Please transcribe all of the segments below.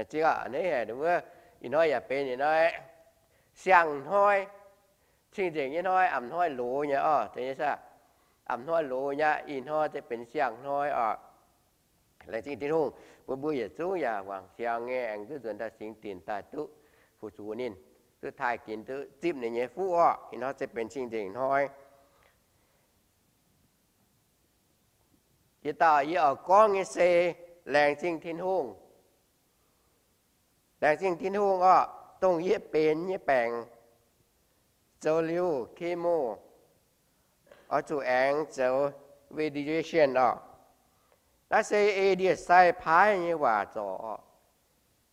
Zingh a'hneiv haic wuov, ih hnoi yaac benx ih hnoi siang-hnoi, cing-nzengc nyei hnoi, a'hnoi loz nyei oc. A'hnoi loz nyei, ih hnoi se benx siang-hnoi oc. Laengz zingh Tin-Hungh bun mbuo yietc zungv yaac wangc siang nyei aengx duqv nzuonx daaih singx dinc daaih duqv fu-sux ninh, duqv taaih ginx, duqv zipv ninh nyei fuqv oc. Ih hnoi se benx cing-nzengc hnoi. Yietc dauh yie oix gorngv nyei se laengz zingh Tin-Hungh. Laengz zingh Tin-Hungh oc, dongh yie benx nyei baengc zoux liuz chemo, oix zuqc aengx zoux radiation oc. Naaiv se ei ndie-sai paaiv nyei waac zorc oc.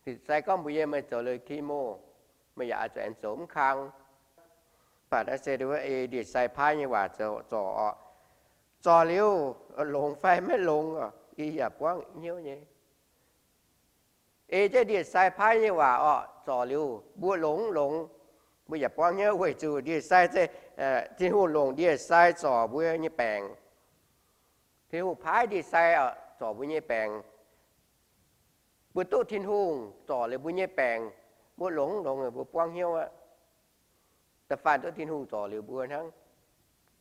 Ndie-sai gorngv mbuox yie meih zoux liuz chemo, meih yaac oix zuqc aengx zoux mv kang. Mv baac naaiv se ei ndie-sai paaiv nyei waac zorc oc. Zorc liuz longx fai maiv longx, yie yaac buangv hnyouv nyei. Ei jienv ndie-sai paaiv nyei waac oc, zorc liuz mbuo longx mv longx, mbuo yaac buangv hnyouv, weic zuqc ndie-sai se Tin-Hungh longc ndie-sai zorc mbuo nyei baengc. Tin-Hungh paaiv ndie-sai oc, zorc mbuo nyei baengc. Mbuo duqv Tin-Hungh zorc liuz mbuo nyei baengc, mbuo longx mv longx mbuo buangv hnyouv aqv. Da'faanh duqv Tin-Hungh zorc liuz mbuo hnangv.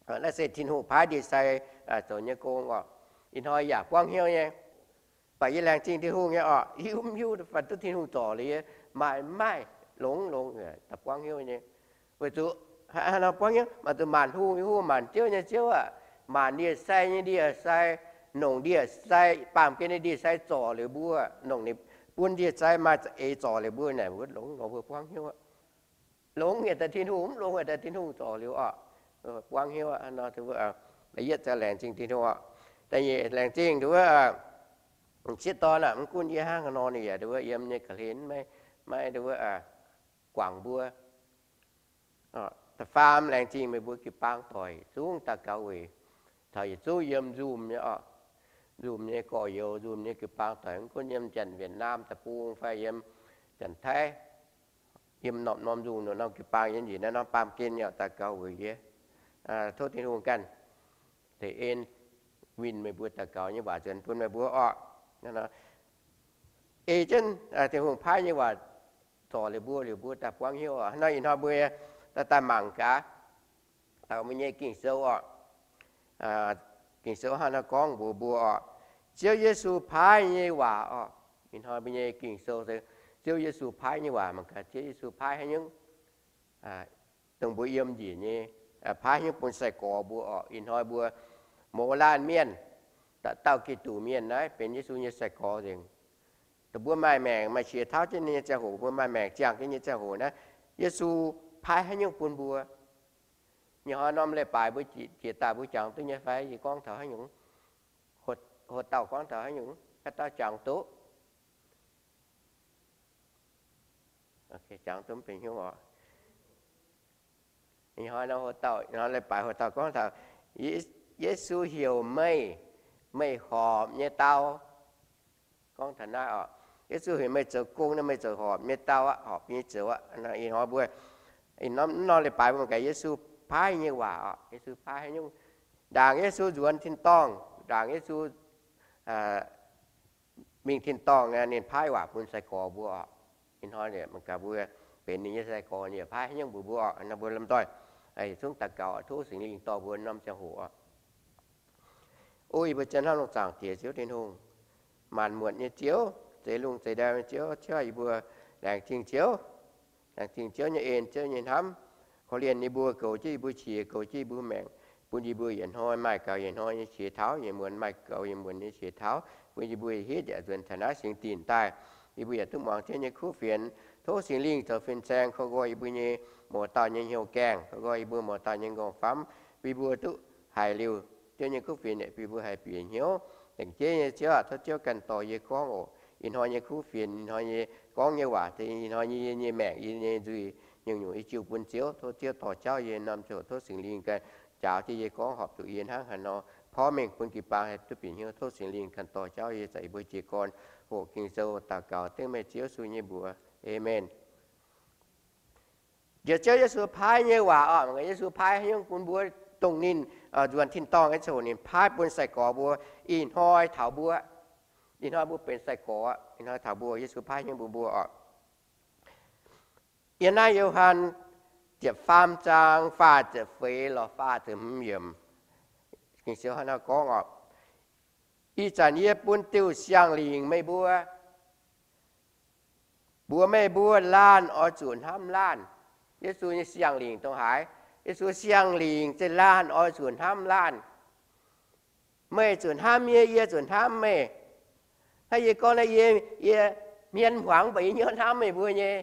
Naaiv se Tin-Hungh paaiv ndie-sai zoux nyei gong oc. Ih hnoi yaac buangv hnyouv nyei. Mv baac yie laengz zingh Tin-Hungh nyei oc, hiuv mv hiuv da'faanh duqv Tin-Hungh zorc liuz yie maaih mv maaih, longx mv longx, da'buangv hnyouv nyei. Weic zuqc haaix nor buangv hnyouv? Maaih zuqc maanc hungh nyei hungh, maanc ziouv nyei ziouv aqv, maanc ndie-sai nyei ndie-sai, nongc ndie-sai, baamh gen nyei ndie-sai zorc liuz mbuo, nongc ninh bun ndie-sai maaih za'eix zorc liuz mbuo naaic, mbuo longx mv longx mbuo buangv hnyouv aqv. Longx yietc daaih Tin-Hungh, mv longx yietc daaih Tin-Hungh zorc liuz oc, buangv hnyouv aqv. Yietv laengz zingh Tin-Hungh oc. Da'nyeic laengz zingh nduov sieqv dorn aah, mv gunv yie hnangv haaix nor ninh yaac nduov yiem nyei ga'hlen maiv, maiv nduov guangc mbuo. Da'faam laengz zingh meih mbuo jiu-baang doic zungv daux gaux weic taux yietc zungv yiem Zoom nyei oc, Zoom nyei gorx-youz, Zoom nyei jiu-baang doic, mv gunv yiem Janx-Vietnam deic-bung fai yiem Janx-Taiv, yiem norm-norm Zoom, norm-norm jiu-baang yiem njiec naaiv norm baamh gen nyei oc, daux gaux weic yie. Tov Tin-Hungh ganh tengx en winh meih mbuo daux gaux nyei waac nzuonx bun meih mbuo oc. Ei jienv Tin-Hungh paaiv nyei waac zorc liuz mbuo, liuz mbuo daaih buangv hnyouv oc. Hnangv nor ih hnoi mbuo daaih, daaih mangc gaax taux mbuo nyei Ging-Sou oc. Ging-Sou hnangv naaiv gorngv mbuox mbuo oc, Ziouv Yesu paaiv nyei waac oc. Ih hnoi mbuo nyei Ging-Sou se Ziouv Yesu paaiv nyei waac. Mangc gaax Ziouv Yesu paaiv haaix nyungc dongh mbuo yiem njiec nyei, paaiv haaix nyungc bun sai-gorx mbuo oc. Ih hnoi mbuo mouz laanh mienh, dauh dauh Giduc mienh naaiv benx Yesu nyei sai-gorx nzengc. Dongh mbuo maaih maengc, maaih qiex tauv jienv nyei ziangh hoc, mbuo maaih maengc ziangh jienv nyei ziangh hoc naaiv, Yesu paaiv haaix nyungc bun mbuo? Nyei hnoi norm leiz-baaix mbuo jiex daaih mbuo jangx duqv nyei fai? Yie gorngv taux haaix nyungc? Hoc dauh gorngv taux haaix nyungc? Haaix dauh jangx duqv? Jangx duqv mv benx hnyouv oc. Ih hnoi nor, ih hnoi leiz-baaix hoc dauh gorngv taux Yesu heuc meih, meih horpc nyei dau. Gorngv taux naaiv oc, Yesu heuc meih zoux gong nor, meih zoux horpc nyei dau aqv, horpc nyei zoux aqv. Ih hnoi mbuo, ih norm, norm leiz-baaix mbuo mangc gaax Yesu paaiv nyei waac oc. Yesu paaiv haaix nyungc? Ndaangc Yesu nzuonx tin-dorngh, ndaangc Yesu mingh tin-dorngh, ninh paaiv waac bun sai-gorx mbuo oc. Ih hnoi mangc gaax mbuo benx ninh nyei sai-gorx, ninh paaiv haaix nyungc mbuox mbuo oc. Nor mbuo lomh nzoih zungv daux gaux, tov Singx Lingh dorh mbuo norm ziangh hoc oc. O yie mbuo zien hnamv lungh zaangc Diex Ziouv Tin-Hungh, maanc muotc nyei Ziouv, zeix lungh zeix ndau nyei Ziouv, ciouv yie mbuo. Laengz zingh Ziouv, laengz zingh Ziouv nyei en, Ziouv nyei hnamv, korv-lienh yie mbuo, goux jienv yie mbuo qiex, goux jienv yie mbuo maengc, bun yie mbuo yietc hnoi maaih gaux yietc hnoi nyei qiex taux, yietc muonz maaih gaux yietc muonz nyei qiex taux, bun yie mbuo hitv yaac nzuonx taux naaiv singx dinc daaih, yie mbuo yaac duqv muangx Ziouv nyei kuv fienx. Tov Singx Lingh zoux fin-saeng koi nqoi yie mbuo nyei, mouz dauh nyei hnyouv gaengh, koi nqoi yie mbuo mouz dauh nyei nqorngv-famv, bun yie mbuo duqv haiz liuz Ziouv nyei kuv fienx, bun yie mbuo haih bieqc hnyouv. Laengz jeiv nyei Ziouv aac, tov Ziouv ganh dorh yie gorngv oc. Ih hnoi nyei kuv fienx, ih hnoi nyei gorngv nyei waac, ih hnoi nyei, yie nyei maengc, yie nyei nzuih, nyungc-nyungc yie jiu bun Ziouv. Tov Ziouv dorh jauv yie norm ziangh hoc. Tov Singx Lingh ganh njaaux jienv yie gorngv horpc zuqc yie hnangv haaix nor. Porv mengh bun jiu-baang haih duqv bieqc hnyouv. Tov Singx Lingh ganh dorh jauv yie, zaqc yie mbuo jiez gorn hoqc Ging-Sou daux gaux dengv meih Ziouv Yesu nyei mbuox. Aamen. Njoux Ziouv Yesu paaiv nyei waac oc. Mangc gaax Yesu paaiv haaix nyungc bun mbuo, dongh ninh nzuonx tin-dorngh nyei ziangh hoc ninh paaiv bun sai-gorx mbuo ih hnoi taux mbuo. Ih hnoi mbuo benx sai-gorx, ih hnoi taux mbuo, Yesu paaiv hnyouv mbuo, mbuo oc. Yiem naaiv Yo^han ziepc faam zaang faah ziepc feix lorz faah ziepc hmz yiemc, Ging-Sou hnangv naaiv gorngv oc, Ih zanc yie bun diuh siang-lingc meih mbuo, mbuox meih mbuo laanh oix zuqc hnamv laanh. Yesu nyei siang-lingc dongh haaix? Yesu siang-lingc se laanh oix zuqc hnamv laanh. Meih zuqc hnamv yie, yie zuqc hnamv meih. Hnangv yie gorngv naaiv, yie, yie hmien hmuangx mv baac yie hnyouv hnamv meih mbuo nyei.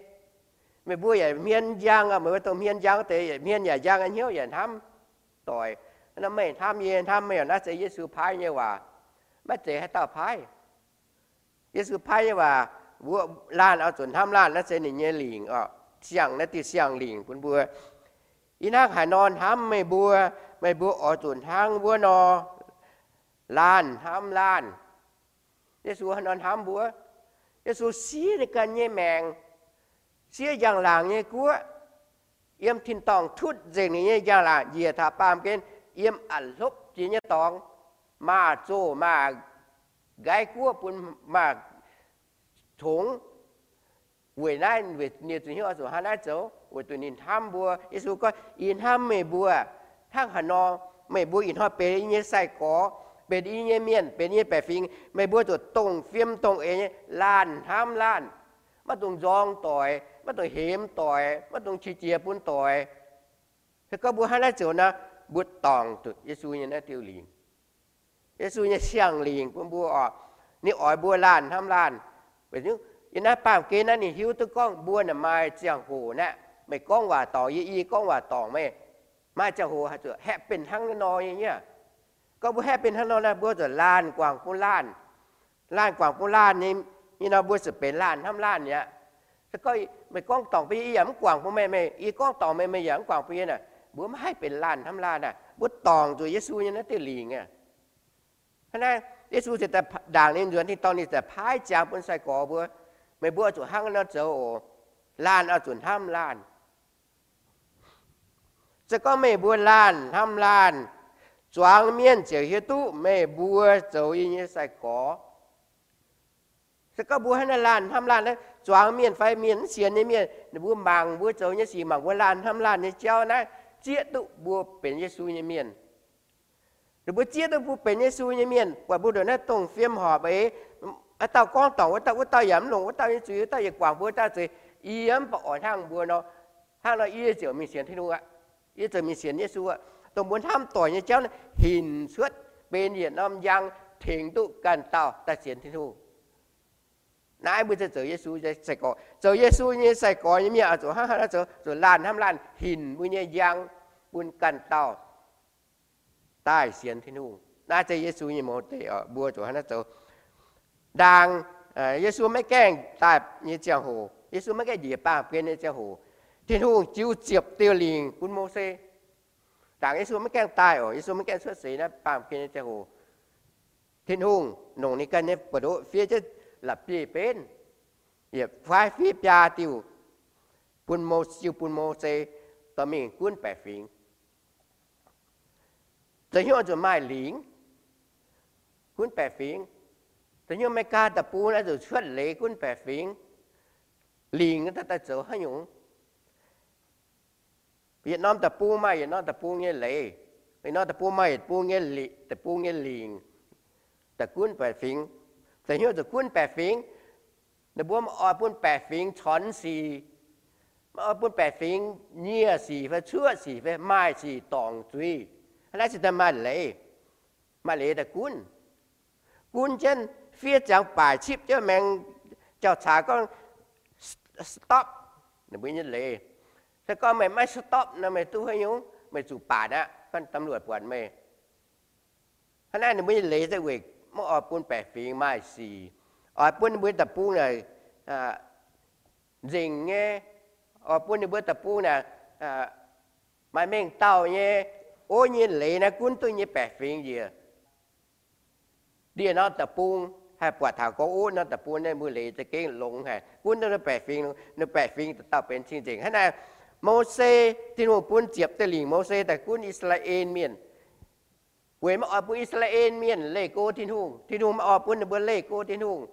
Meih mbuo yaac hmien njang, meih mbuo dongh hmien njang deix, hmien yaac njang, hnyouv yaac hnamv doic. Naaiv meih hnamv yie, hnamv meih, naaiv se Yesu paaiv nyei waac. Maiv zeiz haaix dauh paaiv. Yesu paaiv nyei waac, mbuo laanh oix zuqc hnamv laanh, naaiv se ninh nyei lingc oc. Siang, naaiv diuh siang-lingc bun mbuo. Ih hnangv haaix nor hnamv meih mbuo, meih mbuo oix zuqc hnangv wuov nor laanh hnamv laanh. Yesu haaix nor hnamv mbuo? Yesu siev ninh ganh nyei maengc, siev njang-laangc nyei guoqv, yiem tin-dorngh tutv nzengc ninh nyei njang-laangc njiec taux baamh gen, yiem a'hlopv jiex nyei dorngx, maah zoh maah nqaiv guoqv bun maah congx. Weic naaiv, weic ninh zuqc hnyouv oix zuqc hnangv naaiv zoux, weic zuqc ninh hnamv mbuo. Yesu gorngv, Yie hnamv meih mbuo hnangv haaix nor, meih mbuo ih hnoi benx yie nyei sai-gorx, benx yie nyei mienh, benx yie nyei baeqc fingx, meih mbuo zuqc dongh fiem dongh eix nyei laanh hnamv laanh, maiv dungx nzorng doic, maiv dungx hemx doic, maiv dungx qiex jiez bun doic. Se gorngv mbuo hnangv naaiv zoux nor, mbuo dorngc zuqc Yesu nyei naaiv diuh lingc. Yesu nyei siang-lingc bun mbuo oc. Ninh oix mbuo laanh hnamv laanh. Yiem naaiv baamh gen naaiv ninh hiuv duqv gorngv mbuo naaic maaih ziangh hoc naaiv, meih gorngv waac dorngc yie, yie gorngv waac dorngc meih. Maaih ziangh hoc haih zuqc haeqv benx hnangv naaiv nor nyei. Gorngv mbuo haeqv benx hnangv nor naaiv, mbuo zuqc laanh guangc bun laanh. Laanh guangc bun laanh nyei nor, mbuo zuqc benx laanh hnamv laanh mi'aqv. Se gorngv meih gorngv dorngc bun yie, yie yaac mv guangc bun meih, meih, yie gorngv dorngc meih, meih yaac mv guangc bun yie naaic, mbuo maiv haih benx laanh hnamv laanh aqv. Mbuo dorngc zuqc Yesu nyei naaiv diuh lingc aqv. Hnangv naaiv, Yesu ziouc daaih ndaangc ninh nzuonx tin-dorngh, ninh ziouc paaiv ziangx bun sai-gorx mbuo, meih mbuo oix zuqc hnangv nor zoux oc. Laanh oix zuqc hnamv laanh. Se gorngv meih mbuo laanh hnamv laanh, zuangx mienh ziouc hiuv duqv meih mbuo zoux yie nyei sai-gorx. Se gorngv mbuo hnangv naaiv laanh hnamv laanh naaiv, zuangx mienh fai mienh mv sienx nyei mienh, ninh mbuo mangc mbuo zoux nyei sic, mangc mbuo laanh hnamv laanh nyei jauv naaiv, zieqv duqv mbuo benx Yesu nyei mienh. Ninh mbuo zieqv duqv mbuo benx Yesu nyei mienh, buatc mbuo ndongc naaiv dongh fiem horpc eix, haaix dauh gorngv dorngc wuov dauh, wuov dauh yaac mv longc wuov dauh nyei zuiz, wuov dauh yaac guangc mbuo wuov dauh zuiz, yie mv baac oix hnangv mbuo nor. Hnangv nor yie ziouc mingh sienx Tin-Hungh aqv. Yie ziouc mingh sienx Yesu aqv. Dongh mbuo hnamv doic nyei jauv naaiv hinc cuotv benx yietc norm njang tengx duqv ganh dauh daaih sienx Tin-Hungh. Naaiv mbuo ziouc zoux Yesu nyei sai-gorx. Zoux Yesu nyei sai-gorx nyei mienh oix zuqc hnangv haaix nor zoux? Zuqc laanh hnamv laanh hinc mbuo nyei njang bun ganh dauh daaih sienx Tin-Hungh. Naaiv se Yesu nyei mouz deic oc. Mbuo zuqc hnangv naaiv zoux. Ndaangc Yesu maiv gaengh daaih nyei ziangh hoc, Yesu maiv gaengh njiec baamh gen nyei ziangh hoc, Tin-Hungh jiu ziepc diuh lingc bun Mose. Ndaangc Yesu maiv gaengh daaih oc, Yesu maiv gaengh cuotv seix naaiv baamh gen nyei ziangh hoc, Tin-Hungh longc ninh ganh nyei buoz-ndoqv fiev jienv la'bieiv-benv, yietc faaiv fiev biaa diuh bun Mo, jiu bun Mose dorh mingh gunv baeqc fingx. Zoux hnyouv zuqc maaih lingc gunv baeqc fingx. Zoux hnyouv America deic-bung naaiv zuqc cuotv leiz gunv baeqc fingx. Lingc daaih zoux haaix nyungc? Yietc norm deic-bung maaih yietc norm deic-bung nyei leiz, yietc norm deic-bung maaih yietc deic-bung nyei lingc, daaih gunv baeqc fingx. Zoux hnyouv zuqc gunv baeqc fingx. Ninh mbuo maiv oix bun baeqc fingx corc sic, maiv oix bun baeqc fingx nyieh sic fai cuoqv sic fai maaih sic dorngc zuiz. Hnangv naaiv se daaih maaih leiz, maaih leiz daaih gunv. Gunv jienv fiev ziangx baaic cipv jienv maengx jauv-caax gorngv stop ninh mbuo nyei leiz. Se gorngv meih maiv stop nor, meih duqv haaix nyungc? Meih zuqc baatc aqv, gorngv ตำรวจ buatc meih. Hnangv naaiv ninh mbuo nyei leiz se weic maiv oix bun baeqc fingx maaih sic, oix bun ninh mbuo deic-bung naaic nzengc nyei, oix bun ninh mbuo deic-bung naaic maaih mengh dauh nyei. Ov, nyei leiz naaiv gunv duqv nyei baeqc fingx njiec. Ndie norm deic-bung haih buatc taux gorngv ov norm deic-bung naaiv mbuo leiz za'gengh longx haic, gunv duqv ninh baeqc fingx, ninh baeqc fingx dauh benx cing-nzengc. Hnangv naaiv, Mose, Tin-Hungh bun ziepc diuh lingc Mose daaih gunv I^saa^laa^en Mienh. Weic maiv oix bun I^saa^laa^en Mienh leih go Tin-Hungh. Tin-Hungh maiv oix bun ninh mbuo leih go Tin-Hungh.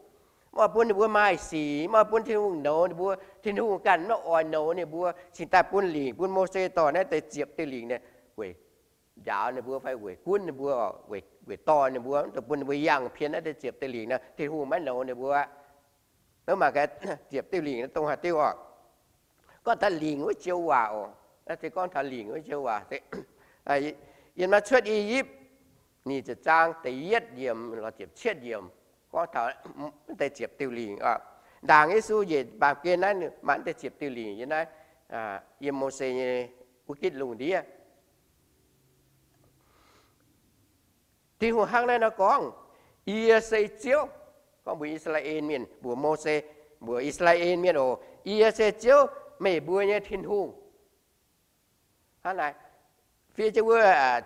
Maiv oix bun ninh mbuo maaih sic, maiv oix bun Tin-Hungh nouz ninh mbuo. Tin-Hungh ganh maiv oix nouz ninh mbuo, cingx daaih bun lingc, bun Mose dorh naaiv deix ziepc diuh lingc naaiv weic njaaux ninh mbuo fai weic gunv ninh mbuo, weic dorh ninh mbuo, mv dungx bun ninh mbuo yangh pien naaiv deix ziepc diuh lingc nor, Tin-Hungh maiv nouz ninh mbuo. Mv baac ziepc diuh lingc dongh haaix diuh oc? Gorngv taux lingc wuov joux waac oc. Naaiv se gorngv taux lingc wuov joux waac. Yiem naaiv Cuotv I^yipv nyic ziepc zaang da'yietv yiemc lorz ziepc cietv yiemc, gorngv taux mv deix ziepc diuh lingc oc. Ndaangc Yesu njiec baamh gen naaiv, maaih mv deix ziepc diuh lingc yiem naaiv, yiem Mose nyei wuov gitv lungh ndiev. Tin-Hungh hnangv naaiv nor gorngv, Yie se Ziouv. Gorngv mbuox I^saa^laa^en Mienh, mbuox Mose, mbuox I^saa^laa^en Mienh oc, Yie se Ziouv, meih mbuo nyei Tin-Hungh. Hnangv naaiv, fiev jienv wuov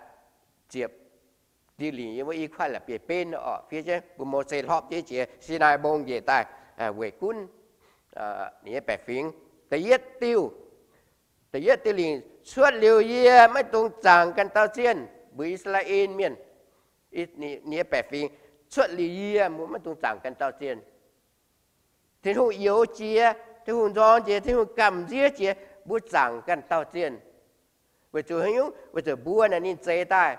ziepc diuh lingc yiem wuov i kuaaiv la'bieiv-benv oc, fiev jienv bun Mose hlorpv jienv jiex Sinaai Mbong njiec daaih weic gunv ninh nyei baeqc fingx. Da'yietv diuh, da'yietv diuh lingc, Cuotv liuz yie maiv dungx zaangc ganh dauh zienh. Mbuox I^saa^laa^en Mienh, ninh nyei baeqc fingx, cuotv liuz yie mbuo maiv dungx zaangc ganh dauh zienh. Tin-Hungh youx jiex, Tin-Hungh nzorng jiex, Tin-Hungh gamh nziev jiex mbuo zaangc ganh dauh zienh. Weic zuqc haaix nyungc? Weic zuqc mbuo naaic ninh zeix daaih,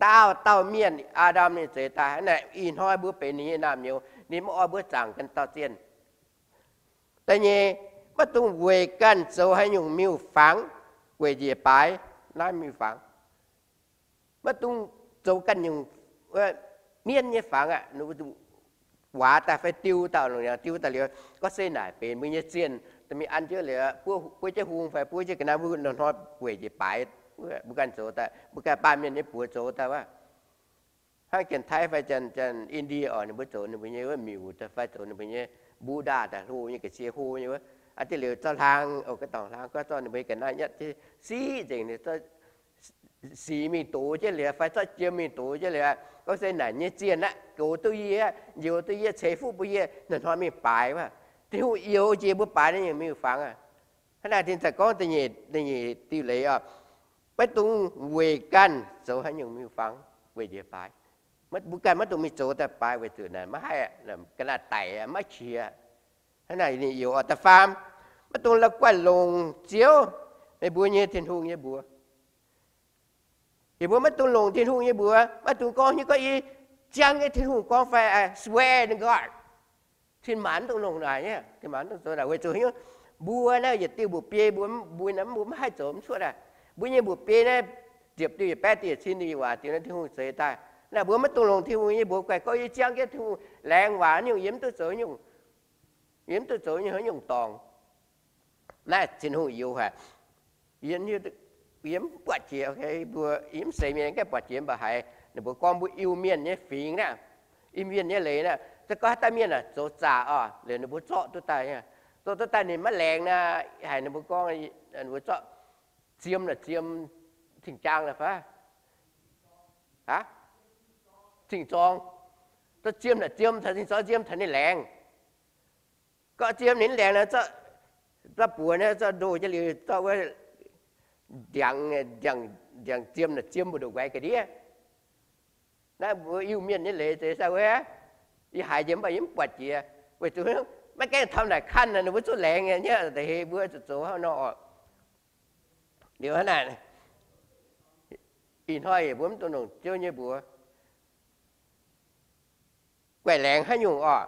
daauh dauh mienh, Aa^ndam ninh zeix daaih. Naaic ih hnoi mbuo benx ninh nyei naamh nyouz, ninh maiv oix mbuo zaangc ganh dauh zienh. Da'nyeic, maiv dungx weic ganh zoux haaix nyungc miuc-fangx weic njiec baaix naaiv miuc-fangx. Maiv dungx zoux ganh nyungc mienv nyei fangx aqv. Waaz daaih fai diu daaih, diu daaih liuz, gorngv se naaic benx mbuo nyei zienh, mingh an jienv liuz, buov jienv hung fai buov jienv ga'naaiv, mbuo hnoi-hnoi weic njiec baaix, mbuo ganh zoux daaih, mbuo ganh baamh mienh nyei buoz zoux daaih wuov. Hnangv Janx-Taiv fai Janx-Indie oc, ninh mbuo zoux ninh mbuo nyei wuov miuc daaih fai zoux ninh mbuo nyei Buddha daaih hlo nyei, ga'sie hlo nyei wuov. Aa, diuh liuz zorqv hlaang, o, ga'dorngc hlaang, gorngv zorqv ninh mbuo ga'naaiv nyatv siqv nzengc, siqv mingh doz jienv liuz fai zorqv jiem mingh doz jienv liuz, gorngv se naaic nyei zienh aqv, goux duqv yie, njoux duqv yie, ceix fuqv bun yie, hnoi-hnoi mingh baaix wuov. Tin-Hungh youx jiex mbuo baaix naaiv nyungc miuc-fangx aqv. Hnangv naaic ninh ziouc gorngv da'nyeic diuh leiz oc, maiv dungx weic ganh zoux haaix nyungc miuc-fangx weic njiec baaix. Mbuo ganh maiv dungx mingh zoux daaih baaix weic zuqc naaic maiv haih, ga'naaiv daic maiv qiex. Hnangv naaic ninh youx oc. Da'faam, maiv dungx la'guaih longc Ziouv, meih mbuo nyei Tin-Hungh nyei mbuox. Yie mbuo maiv dungx longc Tin-Hungh nyei mbuox, maiv dungx gorngv nyei gorngv yie ziangv nyei Tin-Hungh gorngv fai swear to God, cin maanc mv dungx longc naaic, cin maanc mv dungx zoux naaic weic zuqc haaix nyungc? Mbuo naaiv yietc diuh mba'biei mbuo, mbuo naaiv mbuo maiv haih zoux mv cuotv aqv. Mbuo nyei mba'biei naaiv ziepc diuh yietc baeqv diuh cin diuh waac diuh naaiv Tin-Hungh zeix daaih. Naaiv mbuo maiv dungx longc Tin-Hungh nyei mbuox guaih gorngv yie ziangv jienv Tin-Hungh laengz waac nyungc yie mv duqv zoux nyungc, yie mv duqv zoux nyungc haaix nyungc dorngc. Naaiv Tin-Hungh youx haic. Yie mv buatc jiex, mbuo yie mv seix mienh gaengh buatc jiex mv baac haiz ninh mbuo gorngv mbuo Iu-Mienh nyei fingx naaiv, Iu-Mienh nyei leiz naaiv, se gorngv haaix dauh mienh aah, zoux zaqc oc, liuz ninh mbuo zorqv duqv daaih, zorqv duqv daaih ninh maiv laengz naaiv, haiz ninh mbuo gorngv, ninh mbuo zorqv ziem naaic, ziem cing-jaang naaic fai, cing-zorng, zorqv ziem naaic, ziem caux cing-zorng, ziem caux ninh laengz. Gorqv ziem ninh laengz naaic, zorqv buoz naaiv zorqv ndoh jienv liuz, zorqv wuov ndiangx, ndiangx ziem naaic ziem mbu'ndongx waix ga'ndiev. Naaiv mbuo Iu-Mienh nyei leiz zeiz sai wuov. Yie haiz njiec mv baac yie mv buatc jiex, weic zuqc maiv gaengh taux naaic kanh naaic ninh mbuo zuqc laengz nyei, da'heh mbuo zuqc zoux hnangv nor oc. Liuz hnangv naaic, ih hnoi mbuo mv dungx longc Ziouv nyei mbuox guaih laengz haaix nyungc oc.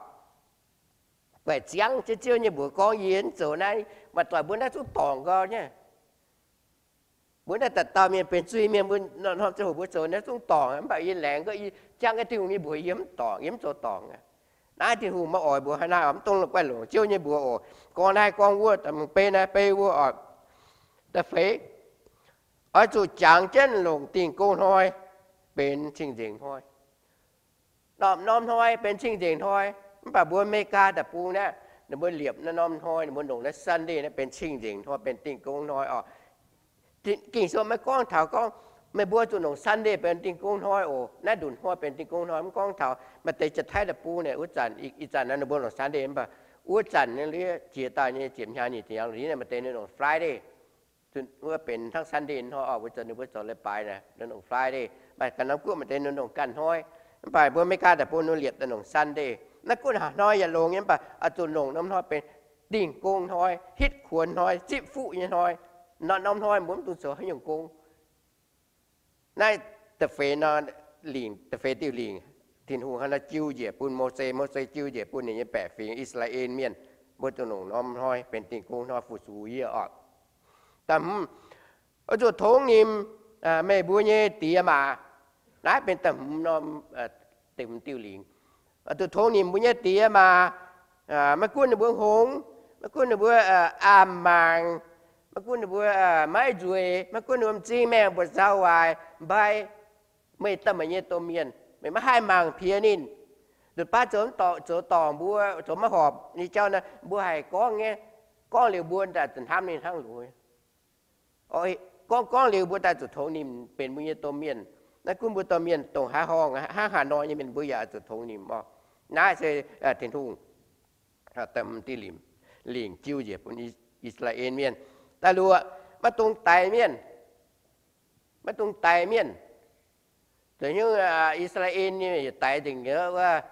Guaih ziangv jienv Ziouv nyei mbuox gorngv yie mv zoux naaiv, maaih doic mbuo naaiv zungv dorngc gau nyei. Mbuo naaiv dauh dauh mienh benx zuiz-mienh, mbuo norm-norm ziangh hoc mbuo zoux naaiv zungv dorngc, mv baac yie laengz gorngv yie ziangv jienv Tin-Hungh nyei mbuox yie mv dorngc, yie mv zoux dorngc. Naaiv Tin-Hungh maiv oix mbuo hnangv naaiv, mv dungx guaih longc Ziouv nyei mbuox oc. Gorngv naaiv gorngv wuov, da'hmz beiv naaiv beiv wuov oc. Da'feix, oix zuqc jangx jienv longc Dingh Gong Hnoi benx cing-nzengc hnoi. Norm-norm hnoi benx cing-nzengc hnoi. Mv baac mbuo Meigaa deic-bung naaiv, ninh mbuo liepc naaiv norm hnoi, ninh mbuo longc naaiv Sunday naaiv benx cing-nzengc hnoi, benx Dingh Gong Hnoi oc. Ging-Sou maiv gorngv taux gorngv meih mbuo zuqc longc Sunday benx Dingh Gong Hnoi oc. Naaiv nduqc hnoi benx Dingh Gong Hnoi mv gorngv taux. Maaih deix Janx-Taiv deic-bung naaic, wuov zanc, ih zanc naaiv ninh mbuo longc Sunday, mv baac wuov zanc naaiv jiex daaih nyei ziepc hnyangx nyic ziepc hnyangx liuz naaiv maaih deix ninh longc Friday. Wuov benx hnangv Sunday hnoi oc, mbuo zoux, ninh mbuo zoux leiz-baaix naaic, nongc Friday. Mv baac ganh norm guoqv maaih deix nongc ganh hnoi. Mv baac mbuo America daaih bun ninh liepc daaih nongc Sunday. Naaiv gunv haaix hnoi yaac longx nyei, mv baac oix zuqc nongc norm hnoi benx dingh gong hnoi, hitv kuonx hnoi, zipv fuqv nyei hnoi. Norm hnoi mbuo mv dungx zoux haaix nyungc gong. Naaiv da'feix nor, lingc, da'feix diuh lingc, Tin-Hungh hnangv naaiv jiu njiec bun Mose. Mose jiu njiec bun ninh nyei baeqc fingx I^saa^laa^en Mienh, mbuo zuqc nongc norm hnoi benx dingh gong hnoi fu-sux yie oc. Da'hmz, oix zuqc tongx nimc meih mbuo nyei diex maac. Naaiv benx da'hmz norm, da'hmz diuh lingc. Oix zuqc tongx nimc mbuo nyei diex maac. Maiv gunv ninh mbuo hngongx, maiv gunv ninh mbuo aamh mangc, maiv gunv ninh mbuo maiv nzueic, maiv gunv ninh mbuo m'zing maengh mbuoqc nzauh waaic, mbai, meih daaih meih nyei domh mienh, meih maiv haih mangc piex ninh. Nzunc baav zoux mv dorngc, zoux dorngc mbuo, zoux maiv horpc nyei jauv naaiv, mbuo haih gorngv nyei. Gorngv liuz mbuo daaih zuqc hnamv ninh hnangv loz. Gorngv, gorngv liuz mbuo daaih zuqc tongx nimc benx mbuo nyei domh mienh. Naaiv gunv mbuo domh mienh dongh haaix horngh, hnangv haaix nor nyei mienh mbuo yaac zuqc tongx nimc oc. Naaiv se Tin-Hungh da'hmz diuh lingc jiu njiec bun I^saa^laa^en Mienh. Da'luoqc, maiv dungx daix mienh. Maiv dungx daix mienh. Zoux hnyouv I^saa^laa^en Mienh yietc daix nzengc wuov,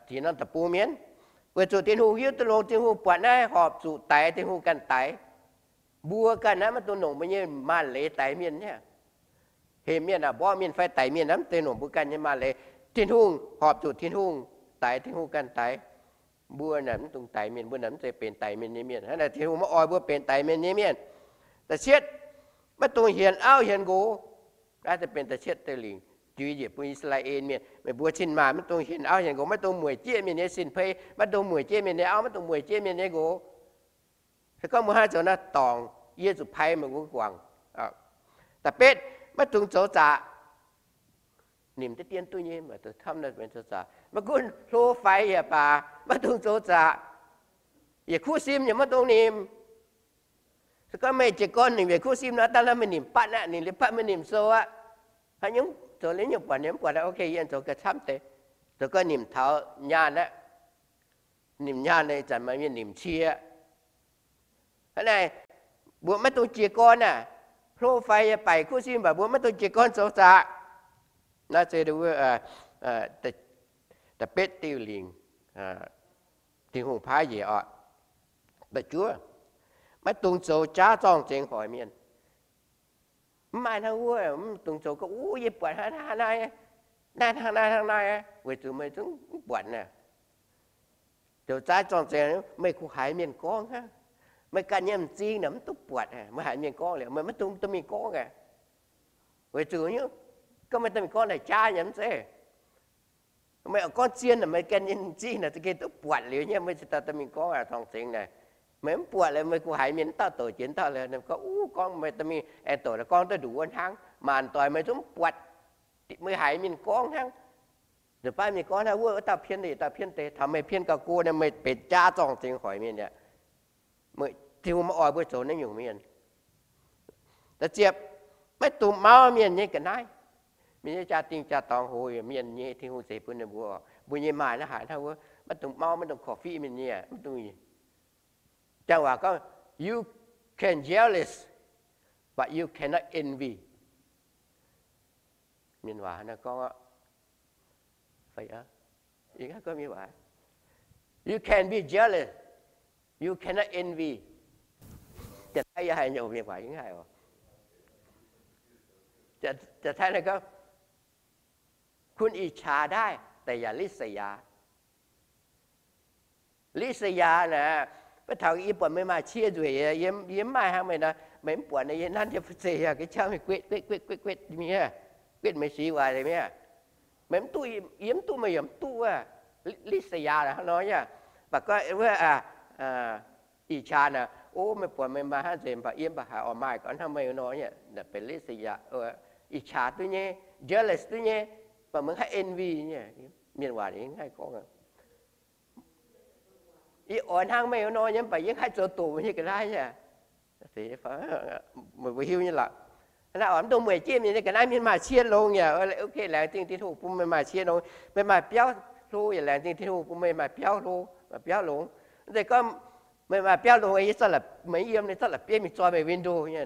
ziex norm deic-bung mienh. Weic zuqc Tin-Hungh hiuv duqv longx, Tin-Hungh buatc naaiv horpc zuqc daix, Tin-Hungh ganh daix. Mbuo ganh naaiv maiv dungx nongc mbuo nyei maanc leiz daix mienh niaa. Hemx mienh aac, mborqv mienh fai daix mienh naaiv mv zeiz nongc mbuo ganh nyei maanc leiz. Tin-Hungh horpc zuqc Tin-Hungh daix, Tin-Hungh ganh daix. Mbuo naaic mv dungx daix mienh, mbuo naaic mv zeiz benx daix mienh nyei mienh. Hnangv naaic Tin-Hungh maiv oix mbuo benx daix mienh nyei mienh. Da'cietv, maiv dungx hienx auv hienx nqox. Naaiv benx da'cietv diuh lingc, jiu njiec bun I^saa^laa^en Mienh. Meih mbuo cin-maanc maiv dungx hienx auv hienx nqox, maiv dungx mueic jieqv mienh nyei sin-pei, maiv dungx mueic jieqv mienh nyei auv, maiv dungx mueic jieqv mienh nyei nqox. Se gorngv mbuo hnangv zoux naaiv dorngc, yie zuqc pai meih mbuo guangc. Da'betv, maiv dungx zoux zaqc. Nimc deix dien duqv nyei, maiv gunv hlo faix yaac baac, maiv dungx zoux zaqc. Yietc kuv sim yaac maiv dungx nimc. Se gorngv meih jiez gorn nimc yietc kuv sim nor, dangh meih nimc batv aqv, ninh liuz batv meih nimc sou aqv. Haaix nyungc zoux liuz nyungc buatc, ninh mv buatc, ok, yie zoux gauh camv deix. Zoux gauh nimc taux nyaanh aqv. Nimc nyaanh ih zanc maaih mienh nimc cie. Hnangv naaic, mbuo maiv dungx jiez gorn aac. Hlo faix yaac baac, kuv sim baac, mbuo maiv dungx jiez gorn zoux zaqc. Naaiv se da'betv diuh lingc, Tin-Hungh paaiv njiec oc. Da'juov, maiv dungx zoux jaav zorng-zengx hoic mienh. Mv maaih hnangv wuov, mv dungx zoux gorngv, uv, yie buatc hnangv naaiv, naaiv hnangv naaiv hnangv naaiv, weic zuqc meih zungv mv buatc naaic. Zoux jaav zorng-zengx, meih kungx haiz mienh gorngv hnangv. Meih ganh nyei m'zing naaic mv duqv buatc, meih haiz mienh gorngv liuz, meih maiv dungx dorh mingh gorngv aqv. Weic zuqc gorngv meih dorh mingh gorngv naaic jaav nyei mv zeiz. Meih gorngv zien naaic, meih ganh nyei m'zing naaic za'gengh duqv buatc liuz nyei, meih cingx daaih dorh mingh gorngv aqv, zorng-zengx naaic. Meih mv buatc liuz, meih kungx haiz mienh mv dauh douc jiex mv dauh liuz, gorngv, uv, gorngv meih dorh mingh aengx douc, gorngv duqv nduqc wuov hnangv, maanc doic meih zungv mv buatc. Meih haiz mienh gorngv hnangv. Nzunc baav mienh gorngv hnangv wuov, wuov dauh pien deix, yietc dauh pien deix, taux meih pien gauh go nor, meih benx jaav zorng-zengx hoic mienh aqv. Tin-Hungh maiv oix mbuo zoux naaiv nyungc mienh. Da'ziepc, maiv dungx mauv mienh nyei ga'naaiv. Mienh nyei jaa-dingh jaa-dorngx, hoz mienh nyei, Tin-Hungh zeix bun ninh mbuo. Mbuo nyei maaih naaiv haaix hnangv wuov, maiv dungx mauv, maiv dungx korv-fiqv mienh nyei, maiv dungx. Janx waac gorngv, you can jealous, but you cannot envy. Mienh waac naaiv gorngv, you can be jealous, you cannot envy. Janx-Taiv yie haih nyungc mienh waac yie haih oc. Janx-Taiv naaiv gorngv, คุณอิจฉาได้ แต่อย่าริษยา. ริษยา naaic, maiv taux yie buatc meih maaih cie nzueic, yie mv maaih hnangv meih nor, meih mv buatc nor, yie nanv yie fu'zeiv yaac ga'qv meih guetv guetv guetv guetv guetv mingh, guetv meih six waaic mingh. Meih mv duqv, yie mv duqv, meih yaac mv duqv wuov. ริษยา naaic hnangv nor yaac. Mv baac gorngv wuov อิจฉา naaic, o, meih buatc meih maaih hnangv nzengc, mv baac yie mv baac haiz oix maaih gorngv hnangv meih nor nyei, naaic benx ริษยา, อิจฉา duqv nyei, jealous duqv nyei, mv baac meih haih envy nyei. Mienh waac ninh haih gorngv, yie oix hnangv meih nor nyei, mv baac yie haih zoux doqc meih nyei ga'naaiv nyei. Meih mbuo hiuv nyei lorqc. Naaiv oix mv dungx mueic jienv mienh nyei ga'naaiv, mienh maaih cie longx yaac, ok, laengz zingh Tin-Hungh bun meih maaih cie longx. Meih maaih biauv hlo yaac laengz zingh Tin-Hungh bun meih maaih biauv hlo, maaih biauv longx. Mv zeiz gorngv Meih maaih biauv longx, yie zorqv la'bieiv, meih zorqv la'bieiv mingh zoi meih window nyei,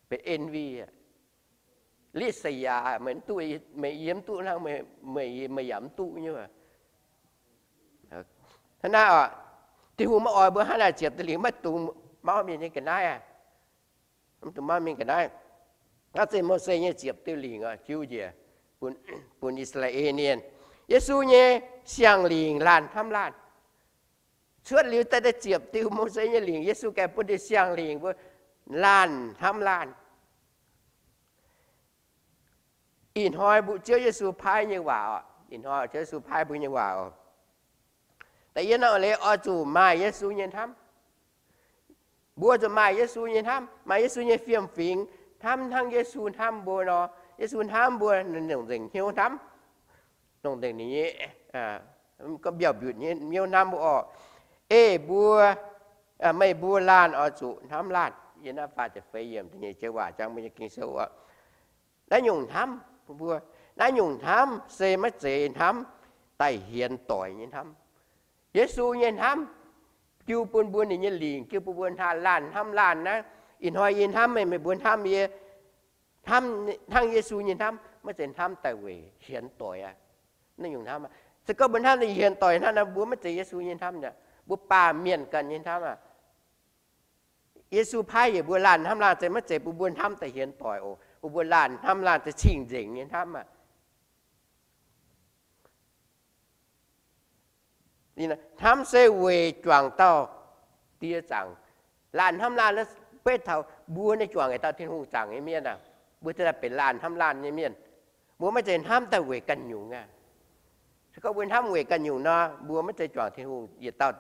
benx N V. Litv se yaac meih mv duqv, meih yiem mv duqv hnangv, meih yaac mv duqv nyei. Hnangv naaiv oc, Tin-Hungh maiv oix mbuo hnangv naaic ziepc duqv lingc, maiv dungx mauv mienh nyei ga'naaiv aqv. Maiv dungx mauv mienh ga'naaiv. Naaiv se Mose nyei ziepc diuh lingc oc, jiu njiec bun, bun I^saa^laa^en Mienh. Yesu nyei siang-lingc laanh hnamv laanh. Cuotv liuz daaih deix ziepc diuh Mose nyei lingc, Yesu ganh bun deix siang-lingc mbuo laanh hnamv laanh. Ih hnoi mbuo Ziouv Yesu paaiv nyei waac oc, ih hnoi Ziouv Yesu paaiv mbuo nyei waac oc. Da'yietv norm leiz oix zuqc maaih Yesu nyei hnamv. Mbuo zuqc maaih Yesu nyei hnamv, maaih Yesu nyei fiem-fingx, hnamv hnangv Yesu hnamv mbuo nor. Yesu hnamv mbuo, longc nzengc hnyouv hnamv, longc nzengc ninh nyei, gorngv mbiauh mbiutc nyei hnyouv hnamv mbuo oc. Ei mbuo, meih mbuo laanh oix zuqc hnamv laanh. Yiem naaiv faah ziepc feix yiemc da'nyeic joux waac jangx mbuo nyei Ging-Sou oc. Naaiv nyungc hnamv, mbuo, naaiv nyungc hnamv se maiv zeiz hnamv daaih hienx doic nyei hnamv. Yesu nyei hnamv jiu bun mbuo ninh nyei lingc, jiu bun mbuo laanh hnamv laanh naaiv. Ih hnoi yie hnamv meih, meih mbuo hnamv yie, hnamv hnangv Yesu nyei hnamv, maiv zeiz hnamv daaih weic hienx doic aqv. Naaiv nyungc hnamv, se gorngv mbuo hnamv daaih hienx doic hnangv nor, mbuo maiv zeiz Yesu nyei hnamv aqv. Mbuo baamh mienh ganh nyei hnamv aqv. Yesu paaiv heuc mbuo laanh hnamv laanh se maiv zeiz bun mbuo hnamv daaih hienx doic oc, bun mbuo laanh hnamv laanh se cing-nzengc nyei hnamv aqv. Hnamv se weic juangc dauh die zaangc. Laanh hnamv laanh beiv taux mbuo naaiv juangc yietc dauh Tin-Hungh zaangc nyei mienh aqv, mbuo ziouc benx laanh hnamv laanh nyei mienh. Mbuo maiv zeiz hnamv daaih weic ganh nyungc aqv. Se gorngv mbuo hnamv weic ganh nyungc nor, mbuo maiv zeiz juangc Tin-Hungh yietc dauh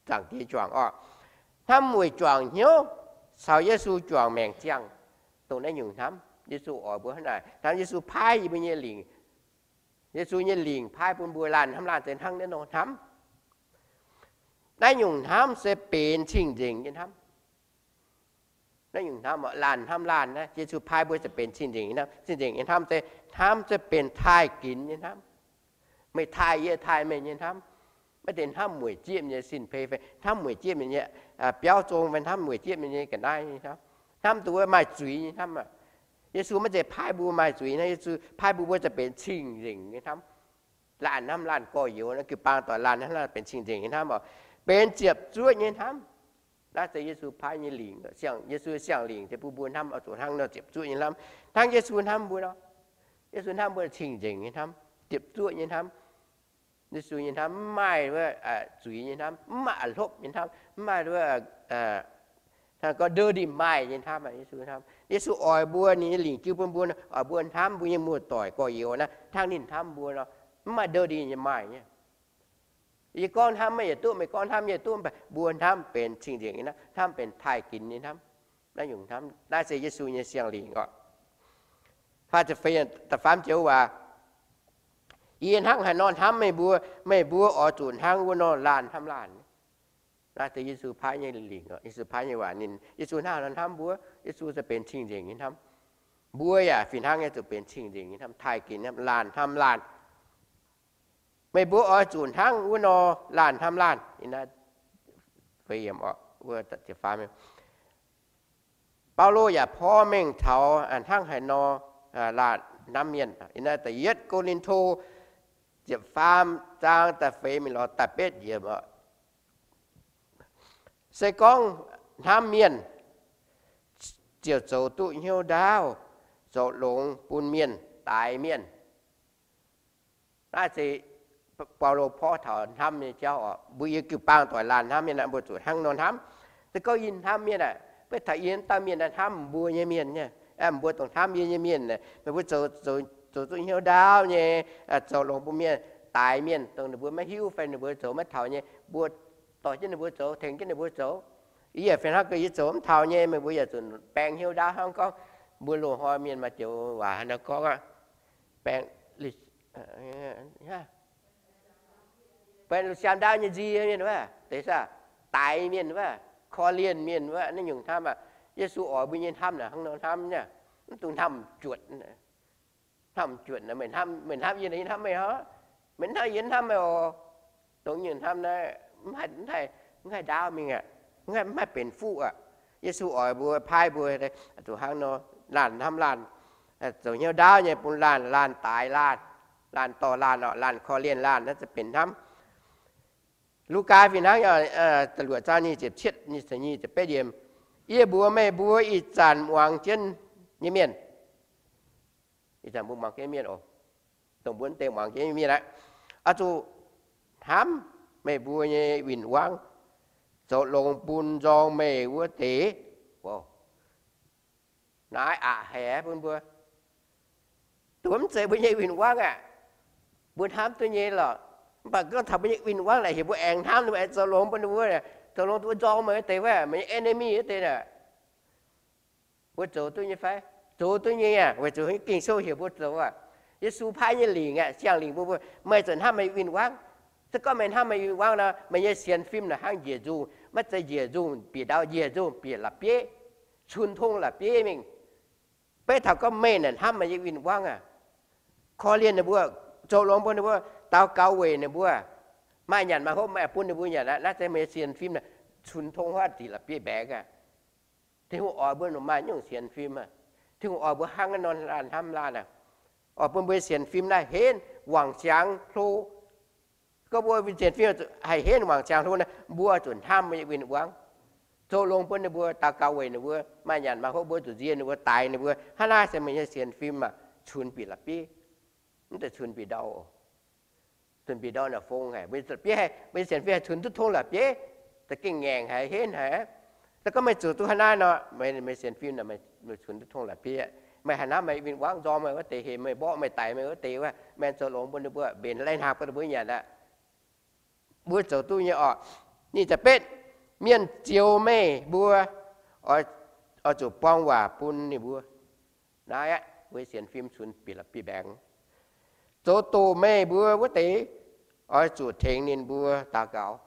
zaangc die juangc oc. Hnamv weic juangc hnyouv caux Yesu juangc maengc ziangh, dongh naaiv nyungc hnamv. Yesu oix mbuo hnangv naaic hnamv. Yesu paaiv yie mbuo nyei lingc. Yesu nyei lingc paaiv bun mbuo laanh hnamv laanh se hnangv naaiv nor hnamv. Naaiv nyungc hnamv se benx cing-nzengc nyei hnamv. Naaiv nyungc hnamv, laanh hnamv laanh naaiv, Yesu paaiv mbuo se benx cing-nzengc nyei hnamv. Cing-nzengc nyei hnamv se, hnamv se benx taaih ginx nyei hnamv. Meih taaih yie, taaih meih nyei hnamv. Maiv zeiz hnamv mueic jieqv mienh nyei sin-peix fai hnamv mueic jieqv mienh nyei biauv zong fai hnamv mueic jieqv mienh nyei ga'naaiv nyei hnamv. Hnamv dongh wuov maaih zuiz nyei hnamv aqv. Yesu maiv zeiz paaiv mbuo maaih zuiz hnamv. Yesu paaiv mbuo, mbuo se benx cing-nzengc nyei hnamv. Laanh hnamv laanh gorx-youz, jiu-baang doic laanh hnamv laanh benx cing-nzengc nyei hnamv oc. Benx ziepc zuoqv nyei hnamv. Naaiv se Yesu paaiv nyei lingc, Yesu siang-lingc se bun mbuo hnamv oix zuqc hnangv nor ziepc zuoqv nyei hnamv, hnangv Yesu hnamv mbuo nor. Yesu hnamv mbuo cing-nzengc nyei hnamv, ziepc zuoqv nyei hnamv. Yesu nyei hnamv mv maaih zuiz nyei hnamv, mv maaih a'hlopv nyei hnamv, mv maaih gorngv dirty mind nyei hnamv. Yesu hnamv, Yesu oix mbuo, ninh nyei lingc jiu bun mbuo, oix mbuo hnamv mbuo nyei muoz-doic gorx-youz naaiv hnangv ninh hnamv mbuo nor, mv maaih dirty nyei mind nyei. Yie gorngv hnamv meih yietc duqv, meih gorngv hnamv yie yietc duqv, mv baac mbuo hnamv benx cing-nzengc nyei hnamv, hnamv benx taaih ginx nyei hnamv. Naaiv nyungc hnamv, naaiv se Yesu nyei siang-lingc oc. Faah ziepc feix, da'faam joux waac, yie hnangv haaix nor hnamv meih mbuo, meih mbuo oix zuqc hnangv wuov nor laanh hnamv laanh. Naaiv se Yesu paaiv nyei lingc oc. Yesu paaiv nyei waac ninh, Yesu hnangv haaix nor hnamv mbuo, Yesu se benx cing-nzengc nyei hnamv. Mbuo yaac fih hnangv nyei zuqc benx cing-nzengc nyei hnamv, taaih ginx hnamv, laanh hnamv laanh. Meih mbuo oix zuqc hnangv wuov nor laanh hnamv laanh. Baulo yaac porv mengh taux hnangv haaix nor laanh hnamv mienh. Da'yietv Ko^lin^to ziepc faam zaang da'feix mingh lorz da'betv yiemc oc. Se gorngv hnamv mienh, ziouc zoux duqv hnyouv ndaauv, zoux longx bun mienh, daix mienh. Naaiv se Baulo porv taux hnamv nyei jauv oc. Mbuo yiem jiu-baang doic laanh hnamv mienh aeqv, mbuo zuqc hnangv nor hnamv. Se gorngv yie hnamv mienh aeqv, beiv taux yie dauh mienh hnamv mbuo nyei mienh, mbuo dongh hnamv yie nyei mienh, meih mbuo zoux, zoux duqv hnyouv ndaauv nyei, zoux longx bun mienh, daix mienh, dongh ninh mbuo maiv hiuv fai ninh mbuo zoux maiv taux nyei, mbuo dorh jienv ninh mbuo zoux, tengx jienv ninh mbuo zoux. Yie yaac fih hnangv, yie zoux mv taux nyei, meih mbuo yaac zuqc baeng hnyouv ndaauv hnangv. Gorngv mbuo loz-hnoi mienh maaih joux waac haaix nor gorngv aqv, baeng baeng lungh siaam ndaauv nyei nzie mienh wuov, daix mienh wuov, korv-lienh mienh wuov, naaiv nyungc hnamv aqv. Yesu oix mbuo nyei hnamv naaic hnangv nor hnamv nyei, mv dungx hnamv juotc. Hnamv juotc, meih hnamv yie, yie hnamv meih oc. Meih hnamv yie, hnamv meih oc. Dongh nyungc hnamv naaiv mv haih, mv haih, Mv haih ndaauv mingh aqv. Mv haih, mv haih benx fuqv aqv. Yesu oix mbuo, paaiv mbuo, zuqc hnangv nor, laanh hnamv laanh, zoux hnyouv ndaauv nyei bun laanh, laanh daaix laanh, laanh dorh laanh oc, laanh korv-lienh laanh, naaiv za'gengh benx hnamv. Lugaa fih hnangv, da'luoqc zaang nyic ziepc cietv, nyic ziepc betv yiemc, yie mbuox meih mbuo, ih zanc muangx jienv nyei mienh, ih zanc mbuo muangx jienv mienh oc, dongh mbuo deix muangx jienv nyei mienh aqv, oix zuqc hnamv meih mbuo nyei win-wangv zoux longx bun nzorng meih wuov deix. Naaiv aqc haic bun mbuo. Duqv mv zeiz mbuo nyei win-wangv aqv. Mbuo hnamv duqv nyei lorqc. Mv baac gorngv taux mbuo nyei win-wangv naaic, heuc mbuo aengx hnamv, mbuo aengx zoux longx bun ninh mbuo, zoux longx duqv nzorng meih wuov deix, meih nyei enemy wuov deix naaic. Mbuo zoux duqv nyei fai? Zoux duqv nyei aqv. Weic zuqc Ging-Sou heuc mbuo zoux aqv. Yesu paaiv nyei lingc aqv, siang-lingc bun mbuo, meih zuqc hnamv meih win-wangv. Se gorngv meih hnamv meih win-wangv nor, meih nyei sienx fim naaic hnangv njiec nzungh, maiv zeiz njiec nzungh bieqc ndau, njiec nzungh bieqc la'bieiv, cun tong la'bieiv mingh. Beiv taux gorngv meih naaic hnamv meih nyei win-wangv aqv, korv-lienh ninh mbuo, zoux longx bun ninh mbuo, daux gaux weic ninh mbuo, maaih nyanc maaih hopv meih bun ninh mbuo nyanc aqv, naaiv se meih nyei sienx fim naaic cun tong huotv ziqc la'bieiv mbaengx aqv. Tin-Hungh oix mbuo maaih nyungc sienx fim aqv. Tin-Hungh oix mbuo hnangv naaiv nor laanh hnamv laanh aqv. Oix bun mbuo sienx fim naaiv henv wangc ziangx hlo. Gorngv mbuo sienx fim haih henv wangc ziangx hlo naaiv, mbuo zuqc hnamv mbuo nyei win-wangv, zoux longx bun ninh mbuo, daux gaux weic ninh mbuo, maaih nyanc maaih hopv mbuo zuqc nziex ninh mbuo, daix ninh mbuo. Hnangv naaiv se meih nyei sienx fim aah, cunx bieqc la'bieiv, mv zeiz cunx bieqc ndau. Cunx bieqc ndau naaic fong haic, mbuo nyei la'bieiv, mbuo nyei sienx fim haih cunx duqv tong la'bieiv, za'gengh ngaengc haic, henv haic. Se gorngv meih zuqc duqv hnangv naaiv nor, meih sienx fim naaic meih cunx duqv tong la'bieiv aqv. Meih haih hnamv meih win-wangv nzorng meih wuov deix, heuc meih mborqv meih daix meih wuov deix, meih zoux longx bun ninh mbuo, mbenc lai-hnaangx bun ninh mbuo nyanc aqv. Mbuo zoux duqv nyei oc. Nyic ziepc betv, mienh zioux meih mbuo, oix zuqc buang waac bun ninh mbuo. Naaiv aqv, mbuo sienx fim cunx bieqc la'bieiv mbaengx. Zoux doqc meih mbuo wuov deix, oix zuqc tengx ninh mbuo daux gaux.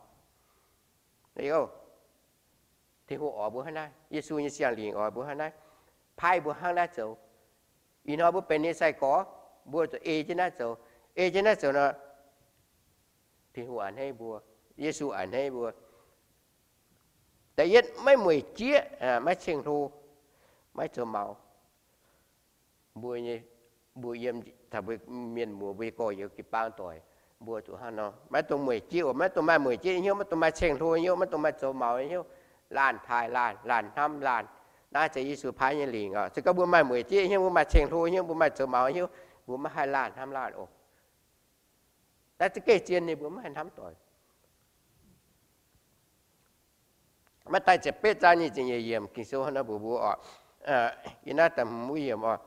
Tin-Hungh oix mbuo hnangv naaiv, Yesu nyei siang-lingc oix mbuo hnangv naaiv, paaiv mbuo hnangv naaiv zoux. Ih hnoi mbuo benx ninh sai-gorx, mbuo zuqc ei jienv naaiv zoux. Ei jienv naaiv zoux nor, Tin-Hungh a'hneiv mbuo, Yesu a'hneiv mbuo. Da'yietv, maiv mueic jieqv, maiv ceng-hlo, maiv zoux maux. Mbuo nyei, mbuo yiem taux mbuo mienh muoz, mbuo nyei gorx-youz jiu-baang doic, mbuo zuqc hnangv nor, maiv dungx mueic jieqv oc, maiv dungx maaih mueic jieqv nyei hnyouv, maiv dungx maaih ceng-hlo nyei hnyouv, maiv dungx maaih zoux maux nyei hnyouv, laanh taaih laanh, laanh hnamv laanh. Naaiv se Yesu paaiv nyei lingc oc. Se gorngv mbuo maaih mueic jieqv hnyouv, mbuo maaih ceng-hlo hnyouv, mbuo maaih zoux maux hnyouv, mbuo maiv haih laanh hnamv laanh oc. Naaiv za'gengh zien nyei, mbuo maiv haih hnamv doic. Matv^taai ziepc betv zaang nyic ziepc nyeic yiemc, Ging-Sou hnangv naaiv mbuox mbuo oc. Yiem naaiv da'hmz wuov yiemc oc,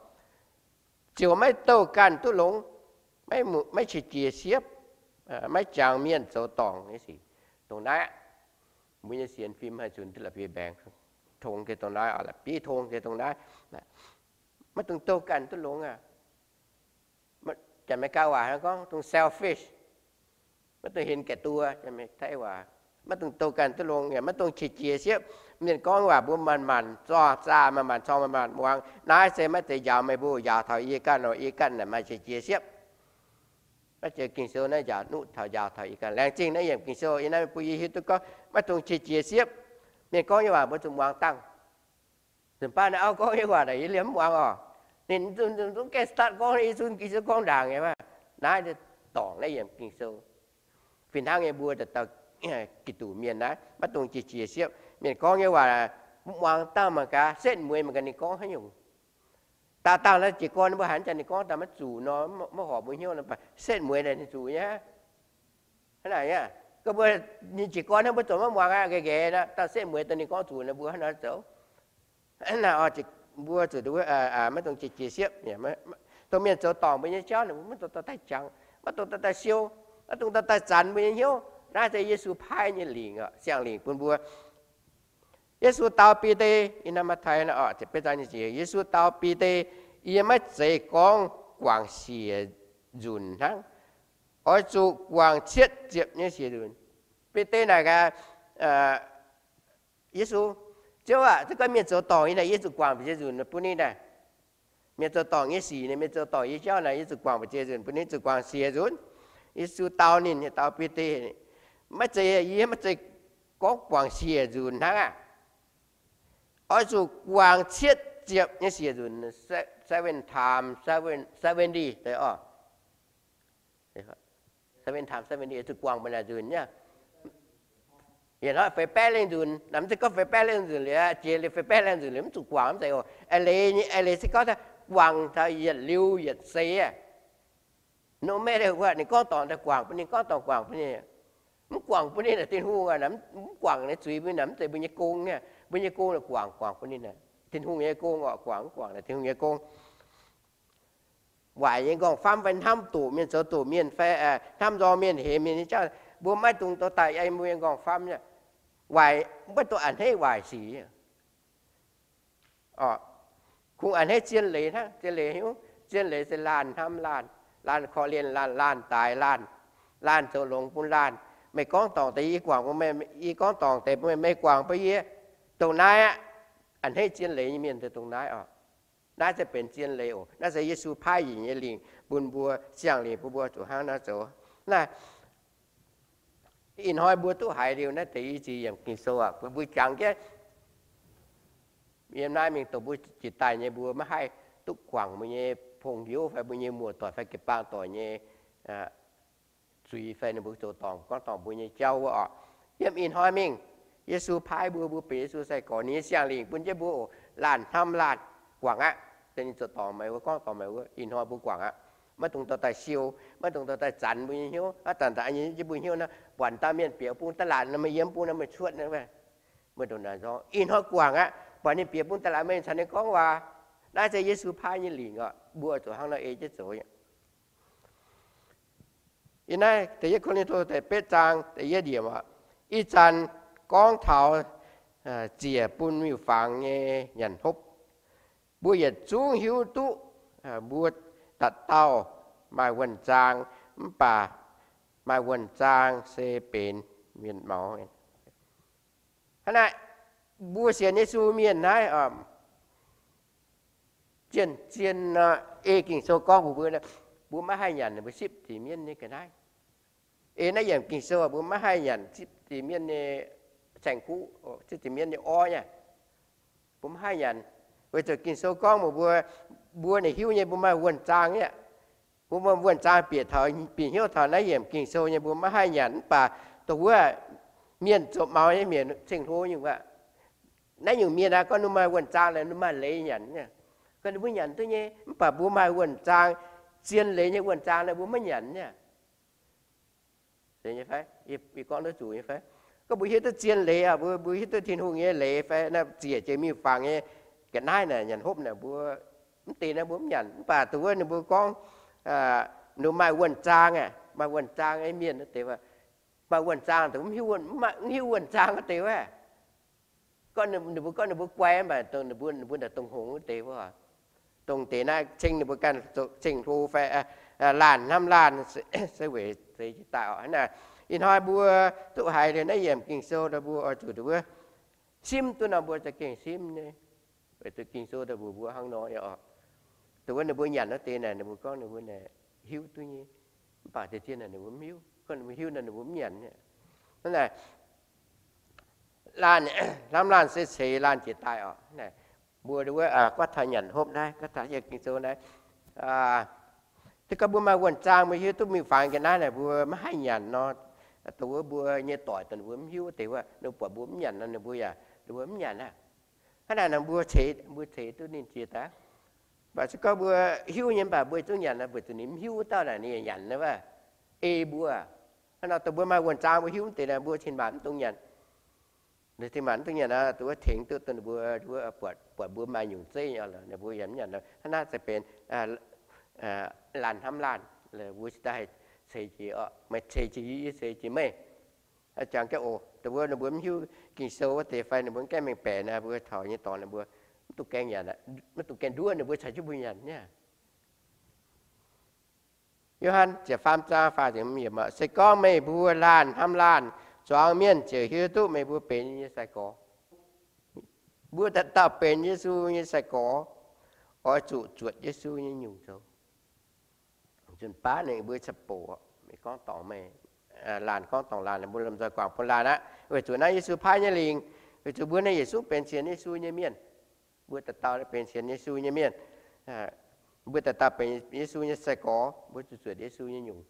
ziouc maiv douh ganh duqv longx, maiv qiex jiez siepv, maiv jangx mienh zoux dorngc nyei sic. Dongh naaiv, mbuo nyei sienx fim haih cunx duqv la'bieiv mbaengx, tong se dongh naaiv, la'bieiv tong se dongh naaiv. Maiv dungx douh ganh duqv longx aqv. Janx-Meigaa waac gorngv dongh selfish, maiv dungx henv ga'duo. Janx-Meigaa waac, maiv dungx douh ganh duqv longx, yaac maiv dungx qiex jiez siepv. Mienh gorngv waac mbuo manc-manc zorqv zaah, manc-manc corng, manc-manc muangx. Naaiv se maiv zeiz njaaux meih mbuo, njaaux taux yie ganh nor, yie ganh naaic maaih qiex jiez siepv. Naaiv jiex Ging-Sou naaiv njaaux nuqv taux, njaaux taux yie ganh. Laengz zingh naaiv yiemc Ging-Sou, yie naaiv bun yie hiuv duqv gorngv maiv dungx qiex jiez siepv. Mienh gorngv nyei waac mbuo zuqc muangx dangh. Nzunc baav naaiv auv gorngv nyei waac naaic yie liemh mv muangx oc. Ninh zungv gaengh start gorngv, yie zungv, yie zungv gorngv ndaangc nyei. Naaiv dorngc naaiv yiemc Ging-Sou. Fih hnangv nyei mbuo dauh dauh Giduc mienh naaiv maiv dungx qiex jiez siepv. Mienh gorngv nyei waac mv muangx dangh mangc gaax, setv mueiz mangc gaax ninh gorngv haaix nyungc. Dauh dauh naaiv jiez gorn mbuo haiz ninh gorngv daaih maiv zuqc nor, maiv horpc mbuo hnyouv nor, setv mueiz naaic ninh zuqc nyei. Hnangv naaic aqv, gorngv mbuo ninh jiez gorn hnangv mbuo zoux maiv muangx aqv, nqaeqv nqaeqv nor, dauh setv mueiz dongh ninh gorngv zuqc nor, mbuo hnangv nor zoux. Naaic oc, mbuo zuqc maiv dungx qiex jiez siepv. Dongh mienh zoux dorngc mbuo nyei jauv, maiv dungx dorh daaih jangx, maiv dungx dorh daaih siou, maiv dungx dorh daaih zanx mbuo nyei hnyouv. Naaiv se Yesu paaiv nyei lingc oc, siang-lingc bun mbuo. Yesu dau Bide, Matv^taai, Yesu dau Bide, Yie maiv zeiz gorngv guangc siec nzunc hnangv. Oix zuqc guangc cietv ziepc nyei siec nzunc. Bide naaic gaax Yesu, Ziouv aah, se gorngv mienh zoux dorngc yie naaic, yie zuqc guangc mbu'ziex nzunc bun ninh naaic. Mienh zoux dorngc yie sic, mienh zoux dorngc yie jauv naaic, yie zuqc guangc mbu'ziex nzunc bun ninh, zuqc guangc siec nzunc. Yesu dau ninh, dau Bide, Maiv zeiz, yie maiv zeiz gorngv guangc siec nzunc hnangv aqv. Oix zuqc guangc cietv ziepc nyei siec nzunc, seven times seven, seventy, deix oc. Seven times seventy, zuqc guangc mbuo naaic nzunc nyei. Yietc hnoi feix baeqv lengh nzunc, mv zeiz gorngv feix baeqv lengh nzunc liuz, jiex liuz feix baeqv lengh nzunc liuz mv zuqc guangc, mv zeiz oc. Eix leiz, eix leiz se gorngv guangc taux yietc liuz yietc seix aqv. No matter what, ninh gorngv dorngc daaih guangc bun ninh, gorngv dorngc guangc bun ninh. Mv guangc bun ninh naaic Tin-Hungh aqv, mv guangc naaiv zuiz bun ninh, mv zeiz mbuo nyei gong aqv. Mbuo nyei gong naaic guangc, guangc bun ninh aqv. Tin-Hungh nyei gong oc, guangc, mv guangc naaic Tin-Hungh nyei gong. Waaic nyei nqorngv-famv fai hnamv doqc mienh, zoux doqc mienh fai hnamv nzorng mienh, hemx mienh nyei jauv, mbuo maiv dungx dorh daaih yiem mbuo nyei nqorngv-famv aqv. Waaic maiv dungx a'hneiv waaic sic. Kungx a'hneiv zien leiz hnangv. Zien leiz hiuv, zien leiz se laanh hnamv laanh, laanh korv-lienh laanh, laanh daaix laanh, laanh zoux longx bun laanh. Meih gorngv dorngc deix yie guangc bun meih, yie gorngv dorngc deix bun meih, meih guangc bun yie. Dongh naaiv aqv. A'hneiv zien leiz nyei mienh se dongh naaiv oc. Naaiv se benx zien leiz oc. Naaiv se Yesu paaiv njiec nyei lingc bun mbuo, siang lingc bun mbuo zuqc hnangv naaiv zoux. Naaiv ih hnoi mbuo duqv haiz liuz naaiv deix i ziex yiemc Ging-Sou aqv, mbuo jangx jienv yiem naaiv mingh dongh mbuo jiex daaih nyei mbuo maiv haih duqv guangc mbuo nyei pong-youz fai mbuo nyei muoz-doic fai jiu-baang doic nyei zuiz fai ninh mbuo zoux dorngc gorngv dorngc mbuo nyei jauv wuov oc. Yiem ih hnoi mingh, Yesu paaiv mbuo, mbuo benx Yesu sai-gorx, ninh nyei siang lingc bun jienv mbuo oc, laanh hnamv laanh, guangc aqv. Se ninh zoux dorngc meih wuov, gorngv dorngc meih wuov, ih hnoi mbuo guangc aqv. Maiv dungx dorh daaih siou, maiv dungx dorh daaih zanc mbuo nyei hnyouv. Aav zanc zanc nyei mbuo hnyouv nor, buatc dauh mienh bieqc bung da'laatc nor, meih yiem bung nor meih cuotv nor, meih ndongc naaic nzorng. Ih hnoi guangc aqv, buatc ninh bieqc bung da'laatc meih caux ninh gorngv waac. Naaiv se Yesu paaiv nyei lingc oc, mbuo zuqc hnangv nor ei jienv zoux. Yiem naaiv da'yietv Ko^lin^to da'betv zaang da'yietv yiemc oc, ih zanc gorngv taux ziec bun miuc-fangx nyei nyanc hopv. Mbuo yietc zungv hiuv duqv mbuo dauh dauh maaih wuonh zaang, mv baac maaih wuonh zaang se benx mienh maux. Hnangv naaic, mbuo sienx Yesu mienh naaiv, zien-zien ei Ging-Sou gorngv mbuox mbuo, mbuo maiv haih nyanc mbuo sipv ziepc mienv nyei ga'naaiv. Ei naaiv yiemc Ging-Sou mbuo maiv haih nyanc sipv ziepc mienv nyei saeng-kuv, sipv ziepc mienv nyei orv nyei. Mbuo maiv haih nyanc, weic zuqc Ging-Sou gorngv mbuox mbuo, mbuo naaic hiuv nyei mbuo maaih wuonh zaang nyei. Mbuo maaih wuonh zaang bieqc taux, bieqc hnyouv taux naaiv yiemc Ging-Sou nyei mbuo maiv haih nyanc. Mv baac dongh wuov mienh zoux maux nyei mienh, ceng-hlo nyungc aqv. Naaiv nyungc mienh aqv, gorngv ninh maaih wuonh zaang, ninh maaih leiz nyanc. Gorngv ninh mbuo nyanc duqv nyei, mv baac mbuo maaih wuonh zaang, zien leiz nyei wuonh zaang, mbuo maiv nyanc nyei. Gorngv mbuo hiuv duqv zien leiz, mbuo hiuv duqv Tin-Hungh nyei leiz fai naaiv ziec jiex miuc-fangx nyei ga'naaiv naaic, nyanc hopv naaic, mbuo mv deix naaiv mbuo mv nyanc. Mv baac dongh wuov ninh mbuo gorngv, ninh maaih wuonh zaang, maaih wuonh zaang nyei mienh wuov deix, maaih wuonh zaang, mv hiuv wuonh zaang wuov deix wuov. Gorngv ninh mbuo, gorngv ninh mbuo guai mv baac ninh mbuo, ninh mbuo naaic dongh hngongx wuov deix wuov. Dongh deix naaiv ceng ninh mbuo ganh zoux ceng-hlo fai laanh hnamv laanh se weic zeiz jiez daaih oc. Ih hnoi mbuo duqv haiz liuz naaiv yiemc Ging-Sou, mbuo oix zuqc dongh wuov simv duqv nor mbuo za'gengh simv nyei. Weic zuqc Ging-Sou daaih mbuox mbuo hnangv nor oc. Dongh wuov ninh mbuo nyanc wuov deix naaic, ninh mbuo gorngv ninh mbuo naaic hiuv duqv nyei, mv baac zien-zien naaic ninh mbuo mv hiuv. Gorngv ninh mbuo hiuv nor ninh mbuo mv nyanc nyei. Hnangv naaic, laanh hnamv laanh se ceix laanh jiez daaih oc. Mbuo wuov guaatv taux nyanc hopv naaiv, guaatv taux hieh Ging-Sou naaiv, se gorngv mbuo maaih wuonh zaang, mbuo hiuv duqv miuc-fangx ga'naaiv naaic, mbuo maiv haih nyanc nor, dongh wuov mbuo nyei doic dongh ninh mbuo mv hiuv wuov deix wuov, ninh mbuo buatc mbuo mv nyanc nor, ninh mbuo yaac, ninh mbuo mv nyanc aqv. Hnangv naaic nor mbuo ceix, mbuo ceix duqv ninh jiez daaih. Mv baac se gorngv mbuo hiuv nyei mv baac mbuo zungv nyanc nor, weic zuqc ninh mv hiuv wuov dauh naaic ninh yaac nyanc naaiv, ei mbuo. Hnangv nor dongh mbuo maaih wuonh zaang mbuo hiuv deix naaic, mbuo cin-maanc mv dungx nyanc. Cin-maanc mv dungx nyanc nor, dongh wuov tengx duqv dongh ninh mbuo buatc mbuo maaih nyungc zeiv, ninh mbuo yaac mv nyanc. Hnangv naaiv se benx laanh hnamv laanh, mbuo cingx daaih ceix jiez, meih ceix jiez yie, yie ceix jiez meih. Jangx jienv oc, dongh wuov ninh mbuo mv hiuv Ging-Sou wuov deix fai ninh mbuo mv gaengh mengh baeqc naaic, mbuo taux nyei dorngx ninh mbuo mv duqv gaengh nyanc, mv duqv gaengh nduov ninh mbuo caux jienv mbuo nyanc nyei. Yo^han ziepc faam zaang faah ziepc yiemc, se gorngv meih mbuo laanh hnamv laanh, zuangx mienh ziouc hiuv duqv meih mbuo benx yie nyei sai-gorx. Mbuo dauh dauh benx Yesu nyei sai-gorx, oix zuqc zuotc Yesu nyei nyungc zoux. Nzunc baav ninh mbuo caqv-boc, meih gorngv dorngc meih, laanh gorngv dorngc laanh, mbuo lomh nzoih guangc bun laanh aqv. Weic zuqc naaiv Yesu paaiv nyei lingc, weic zuqc mbuo naaiv yietc zungv benx sienx Yesu nyei mienh. Mbuo dauh dauh benx sienx Yesu nyei mienh. Mbuo dauh dauh benx Yesu nyei sai-gorx, mbuo zuqc zuotc Yesu nyei nyungc.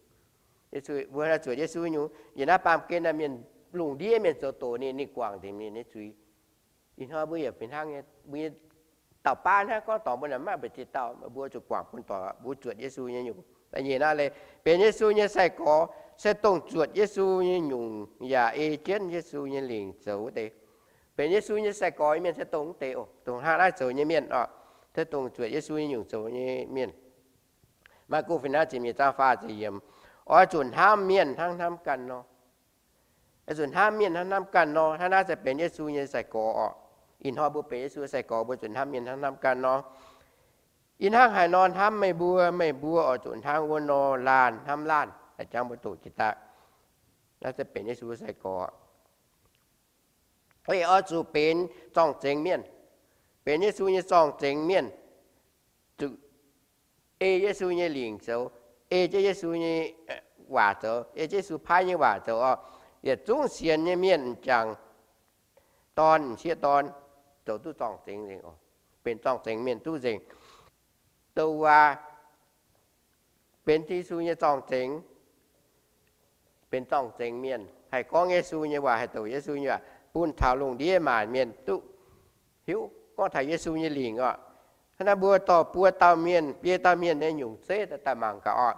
Yesu, mbuo zuotc Yesu nyei nyungc. Yie naaiv baamh gen naaiv mienh, lungh ndiev mienh zoux doqc ninh, ninh guangc nzengc ninh nyei zuiz. Ih hnoi mbuo yaac fih hnangv nyei, mbuo nyei dauh baav hnangv gorngv dorngc mbuo naaic maiv mbu'ziex dauh, mbuo zuqc guangc bun doic, mbuo zuotc Yesu nyei nyungc. Da'nyeic naaiv leiz, benx Yesu nyei sai-gorx se dongh zuotc Yesu nyei nyungc yaac ei jienv Yesu nyei lingc zoux wuov deix. Benx Yesu nyei sai-gorx nyei mienh se dongh wuov deix oc, dongh hnangv naaiv zoux nyei mienh oc, se dongh zuotc Yesu nyei nyungc zoux nyei mienh. Maako fih hnangv ziepc nyeic zaang faah ziepc yiemc, oix zuqc hnamv mienh hnangv hnamv ganh nor. Oix zuqc hnamv mienh hnangv hnamv ganh nor. Hnangv naaiv se benx Yesu nyei sai-gorx oc. Ih hnoi mbuo benx Yesu sai-gorx, mbuo zuqc hnamv mienh hnangv hnamv ganh nor. Yie hnangv haaix nor hnamv meih mbuo, meih mbuo oix zuqc hnangv wuov nor laanh hnamv laanh. Jangx mbuo doqc jiex daaih. Naaiv se benx Yesu sai-gorx. Oix zuqc benx zorng-zengx mienh, benx Yesu nyei zorng-zengx mienh, zuqc ei Yesu nyei lingc zoux, ei jienv Yesu nyei waac zoux, ei jienv Yesu paaiv nyei waac zoux oc. Yietc zungv sienx nyei mienh m'jangc dorn, m'sieqv dorn, zoux duqv zorng-zengx nzengc oc. Benx zorng-zengx mienh duqv nzengc. Douc waac benx Yesu nyei zorng-zengx, benx zorng-zengx mienh, haih gorngv Yesu nyei waac, haih douc Yesu nyei waac bun taux lungh ndiev maanc mienh duqv hiuv gorngv taux Yesu nyei lingc oc. Hnangv naaiv mbuo dorh buo dauh mienh, biei dauh mienh nyei nyungc zeiv daaih mangc gaax oc.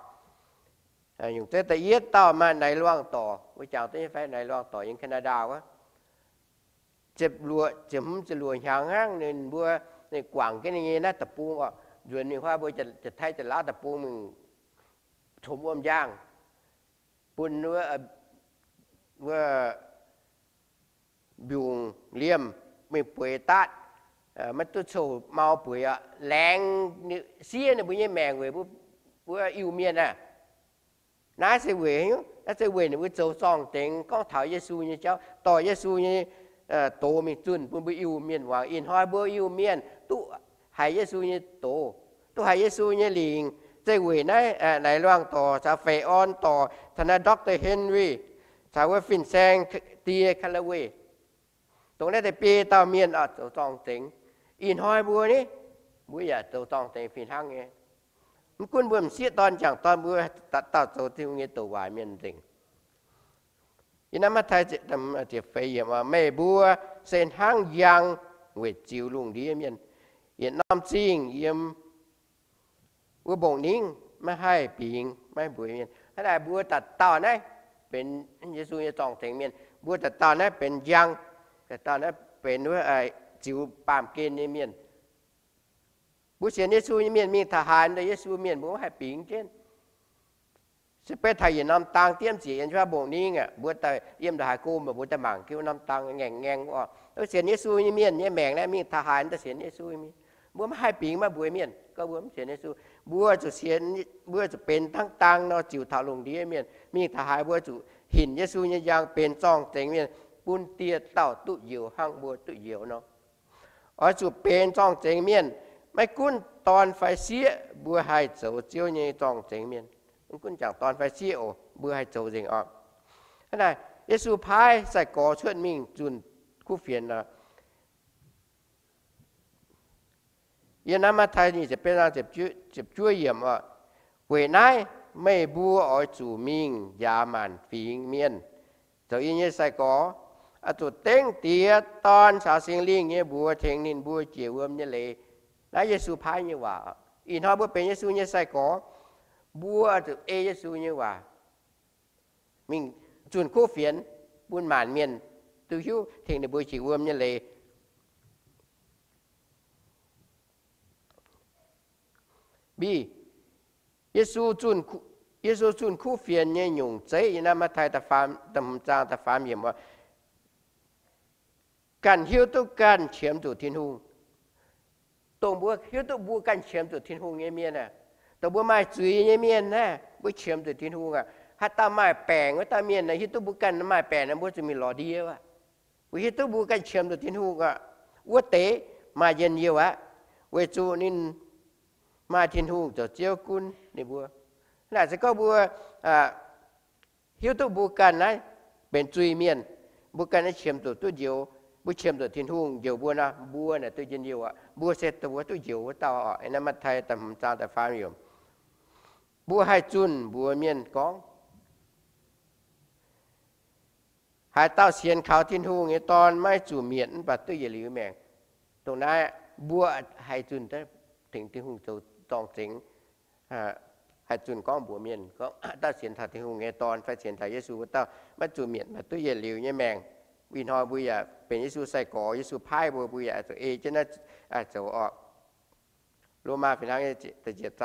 Nyungc zeiv da'yietv dauh maaih Naix Luangh Dorc, mbuo jangx duqv nyei fai? Naix Luangh Dorc yiem Canada wuov. Ziepc luoqc, ziepc hmz ziepc luoqc hnyangx hnangv ninh mbuo, ninh guangc jienv ninh nyei naaiv deic-bung oc. Nzuonx mingh huaav mbuo Janx-Taiv Janx-Lauv deic-bung mingh congx wuom njang, bun wuov, wuov mbiungc liemh mingh bueix daatv, maiv duqv coux mau bueix oc. Laengz siev ninh mbuo nyei maengc weic wuov Iu-Mienh aah. Naaiv se weic, naaiv se weic ninh mbuo zoux zorng-zengx gorngv taux Yesu nyei jauv, dorh Yesu nyei doz mingh zunh bun mbuo Iu-Mienh muangx. Ih hnoi mbuo Iu-Mienh duqv haiz Yesu nyei doz, duqv haiz Yesu nyei lingc, se weic naaiv Naix Luangh Dorc caux Feix Orn Dorc caux naaiv Doctor Henry caux wuov fin-saeng die Callaway, dongh naaiv deix biei dauh mienh oix zoux zorng-zengx. Ih hnoi mbuo ni, mbuo yaac zoux zorng-zengx fih hnangv nyei. Mv gunv mbuo m'sieqv dorn, m'jangc dorn, mbuo dauh dauh zoux Tin-Hungh nyei douc waac mienh nzengc. Yiem naaiv Matv^taai ziepc feix yiemc, meih mbuo se hnangv njang weic ziux lungh ndiev mienh. Yietc norm zingh yiem wuov mbong-ningv maiv haih bingx maiv mbueiz mienh. Hnangv naaic mbuo dauh dauh naaiv benx Yesu nyei zorng-zengx mienh. Mbuo dauh dauh naaiv benx njang, dauh dauh naaiv benx wuov ziux baamh gen nyei mienh. Mbuo sienx Yesu nyei mienh mingh taux haaix, Yesu mienh mbuo maiv haih bingx jienv. Se beiv taux yietc norm dang diemv ziec yiem wuov mbong-ningv aah, mbuo daaih yiem ndongc haaix go mbuo daaih mangc jienv wuov norm dang ngaengc ngaengc oc. Mbuo sienx Yesu nyei mienh nyei maengc naaiv mingh taux haaix daaih sienx Yesu nyei mienh. Mbuo maiv haih bingx maiv mbueiz mienh, gorngv mbuo mv sienx Yesu. Mbuo zuqc sienx, mbuo zuqc benx dangv dang nor ziux taux lungh ndiev mienh. Mingh taux haaix mbuo zuqc hinc Yesu nyei njang benx zorng-zengx mienh, bun dieh dauh duqv njoux hnangv mbuo duqv njoux nor. Oix zuqc benx zorng-zengx mienh, maiv gunv dorn fai sieqv mbuo haih zoux Ziouv nyei zorng-zengx mienh. Mv gunv jangc dorn fai sieqv oc, mbuo haih zoux nzengc oc. Hnangv naaic, Yesu paaiv sai-gorx cuotv mingh zunh kuv fienx nor. Yiem naaiv Matv^taai nyic ziepc betv zaang ziepc juov yiemc oc, weic naaiv meih mbuo oix zuqc mingh njaaux maanc fingx mienh zoux yie nyei sai-gorx, oix zuqc dengv Diex, Dorn caux Singx Lingh nyei mbuox tengx ninh mbuo jiex wuom nyei leiz. Naaiv Yesu paaiv nyei waac. Ih hnoi mbuo benx Yesu nyei sai-gorx, mbuo oix zuqc ei Yesu nyei waac mingh zunh kuv fienx bun maanc mienh duqv hiuv tengx ninh mbuo jiex wuom nyei leiz. Mbiv, Yesu zunh kuv fienx nyei nyungc zeiv yiem naaiv Matv^taai da'faam, da'hmz zaang da'faam yiemc oc. Ganh hiuv duqv ganh qiemx zuqc Tin-Hungh. Dongh mbuo hiuv duqv mbuo ganh qiemx zuqc Tin-Hungh nyei mienh aah, dongh mbuo maaih zuiz nyei mienh naaiv, mbuo qiemx zuqc Tin-Hungh aqv. Haaix dauh maaih baengc wuov dauh mienh hiuv duqv mbuo ganh maaih baengc nor, mbuo zuqc mingh lorz ndie aqv. Mbuo hiuv duqv mbuo ganh qiemx zuqc Tin-Hungh aqv, wuov deix maaih njien-youh aqv, weic zuqc ninh maaih Tin-Hungh zoux Ziouv gunv ninh mbuo. Naaic se gorngv mbuo hiuv duqv mbuo ganh naaiv benx zuiz-mienh, mbuo ganh naaiv qiemx zuqc duqv njoux, mbuo qiemx zuqc Tin-Hungh njoux mbuo nor, mbuo naaic duqv njien-youh aqv. Mbuo se dongh wuov duqv njoux wuov dauh oc. Naaiv Matv^tai da'hmz zaang da'faam yiemc, mbuo haih zunh mbuox mienh gorngv, haaix dauh sienx kaux Tin-Hungh nyei Dorn maiv zuqc mietc mv baac duqv yietc liuz maengc. Dongh naaiv mbuo haih zunh tengx Tin-Hungh zoux dorngx zengx, haih zunh gorngv mbuox mienh gorngv, dauh sienx taux Tin-Hungh nyei Dorn fai sienx taux Yesu wuov dauh maiv zuqc mietc mv baac duqv yietc liuz nyei maengc. Ih hnoi mbuo yaac benx Yesu sai-gorx, Yesu paaiv mbuo, mbuo yaac zuqc ei jienv naaiv zoux oc. Lomaa fih hnangv ziepc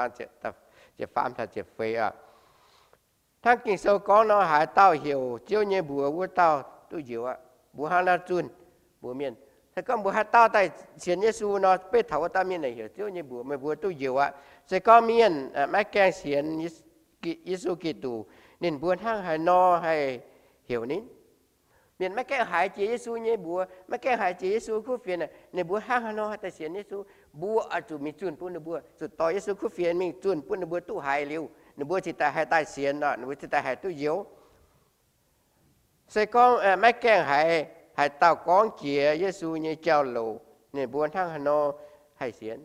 faam taux ziepc feix oc. Hnangv Ging-Sou gorngv nor, haaix dauh heuc Ziouv nyei mbuox wuov dauh duqv njoux aqv. Mbuo hnangv naaiv zunh mbuox mienh. Se gorngv mbuo haaix dauh daaih sienx Yesu nor, beiv taux wuov dauh mienh naaic heuc Ziouv nyei mbuox, meih mbuo duqv njoux aqv. Se gorngv mienh maiv gaengh sienx Yesu Giduc, ninh mbuo hnangv haaix nor haih heuc ninh? Mienh maiv gaengh haiz jiex Yesu nyei mbuox, maiv gaengh haiz jiex Yesu kuv fienx, ninh mbuo hnangv haaix nor haih daaih sienx Yesu? Mbuo oix zuqc mingh zunh bun ninh mbuo, zuqc dorh Yesu kuv fienx mingh zunh bun ninh mbuo duqv haiz liuz, ninh mbuo cingx daaih haih daaih sienx nor, ninh mbuo cingx daaih haih duqv njoux. Se gorngv maiv gaengh haiz haaix dauh gorngv jiex Yesu nyei jauv-louc, ninh mbuo hnangv haaix nor haih sienx?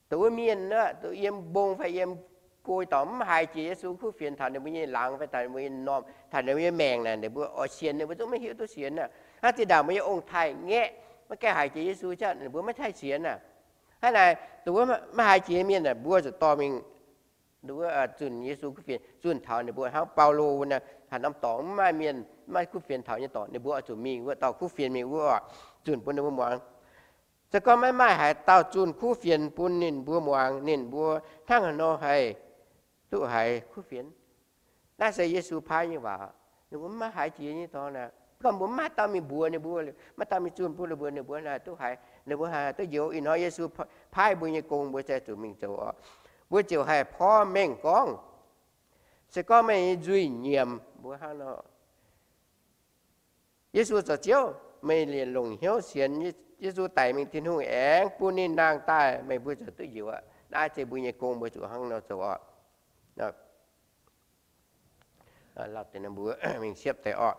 Dongh wuov mienh, dongh yiem mbong fai yiem go dorngx mv haiz jiex Yesu kuv fienx taux ninh mbuo nyei laangz fai taux ninh mbuo nyei m'normh, taux ninh mbuo nyei maengc naaic, ninh mbuo oix sienx ninh mbuo zungv maiv hiuv duqv sienx aqv. Hnangv zinh ndaangc mbuo nyei ong-taaix-ngaeqv maiv gaengh haiz jiex Yesu, ninh mbuo maiv haih sienx aqv. Hnangv naaic, dongh wuov maiv haiz jiex mienh naaic, mbuo zuqc dorh mingh, dongh wuov zunh Yesu kuv fienx, zunh taux ninh mbuo hnangv Baulo naaic, haaix norm dorngx mv maaih mienh, mv maaih kuv fienx taux nyei dorngx, ninh mbuo oix zuqc mingh wuov dorh kuv fienx mingh wuov oc, zunh bun ninh mbuo muangx. Se gorngv maiv maaih haaix dauh zunh kuv fienx bun ninh mbuo muangx, ninh mbuo hnangv haaix nor haih duqv haiz kuv fienx? Naaiv se Yesu paaiv nyei waac. Ninh mbuo maiv haiz jiex nyei dorngx naaic, gorngv mbuo maiv dauh mingh mbuox ninh mbuo, maiv dauh mingh zunh bun ninh mbuo, ninh mbuo haih duqv haiz, ninh mbuo haih duqv njoux. Ih hnoi Yesu paaiv mbuo nyei gong, mbuo se zuqc mingh zoux oc. Mbuo ziouc haih porv mengh gorngv, se gorngv meih nyei nzuih nyiemc mbuo hnangv nor, Yesu zoux Ziouv, meih liemh longc hnyouv sienx Yesu daic mingh Tin-Hungh aengx bun ninh nangh daaih, meih mbuo ziouc duqv njoux aqv. Naaiv se mbuo nyei gong, mbuo zuqc hnangv nor zoux oc. Lauh deix mbuo mingh siepv deix oc.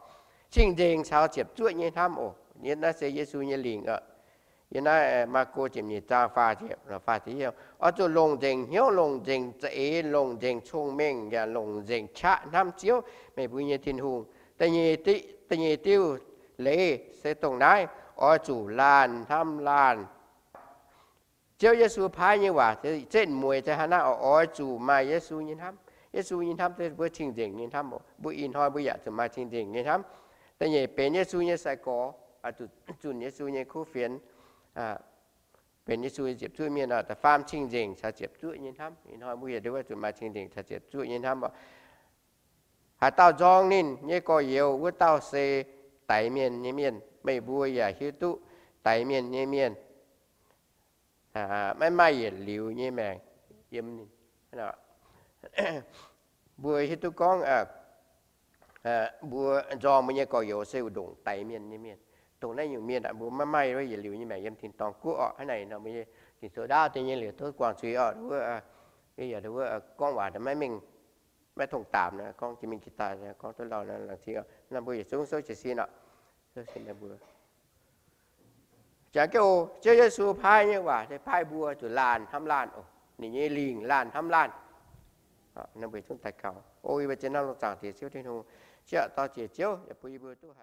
Cing-nzengc caux ziepc zuoqv nyei hnamv oc. Yiem naaiv se Yesu nyei lingc oc. Yiem naaiv Maako ziepc nyeic zaang faah ziepc, faah ziepc, oix zuqc longc nzengc hnyouv, longc nzengc za'eix, longc nzengc cong-mengh, yaac longc nzengc qaqv hnamv Ziouv, meih mbuo nyei Tin-Hungh. Da'nyeic diuh leiz se dongh naaiv, oix zuqc laanh hnamv laanh. Ziouv Yesu paaiv nyei waac, zetv mueiz se hnangv naaiv oc, oix zuqc maaih Yesu nyei hnamv. Yesu nyei hnamv se mbuo cing-nzengc nyei hnamv oc. Mbuo ih hnoi mbuo yaac zuqc maaih cing-nzengc nyei hnamv. Da'nyeic benx Yesu nyei sai-gorx, zunh Yesu nyei kuv fienx, benx Yesu nyei ziepc zuoqv mienh. Da'faam cing-nzengc caux ziepc zuoqv nyei hnamv. Ih hnoi mbuo yaac zuqc maaih cing-nzengc caux ziepc zuoqv nyei hnamv oc. Haaix dauh nzorng ninh nyei gorx-youz, wuov dauh se daix mienh nyei mienh. Meih mbuo yaac hiuv duqv daix mienh nyei mienh maiv maaih yietc liuz nyei maengc yiem ninh. Mbuo hiuv duqv gorngv mbuo nzorng mbuo nyei gorx-youz se ndongc daix mienh nyei mienh. Dongh naaiv nyungc mienh mbuo maiv maaih yietc liuz nyei maengc yiem tin-dorngh guoqv oc. Hnangv naaic nor mbuo nyei Ging-Sou ndaauv deix nyei liuz tov guangc zuiz oc. Wuov, gorngv waac maiv mingh, maiv tong daamc, gorngv jiex mingh jiex daaih, gorngv duqv lauh laangz zingh oc. Naaiv mbuo yietc zungv souv jiez sin oc. Jangx jienv oc, Ziouv Yesu paaiv nyei waac se paaiv mbuo zuqc laanh hnamv laanh oc. Ninh nyei lingc laanh hnamv laanh. Naaiv mbuo zungv daaih gaux. O yie mbuo zien naaiv lungh zaangc Diex Ziouv Tin-Hungh, Ziouv dor ziec Ziouv yaac bun yie mbuo duqv haiz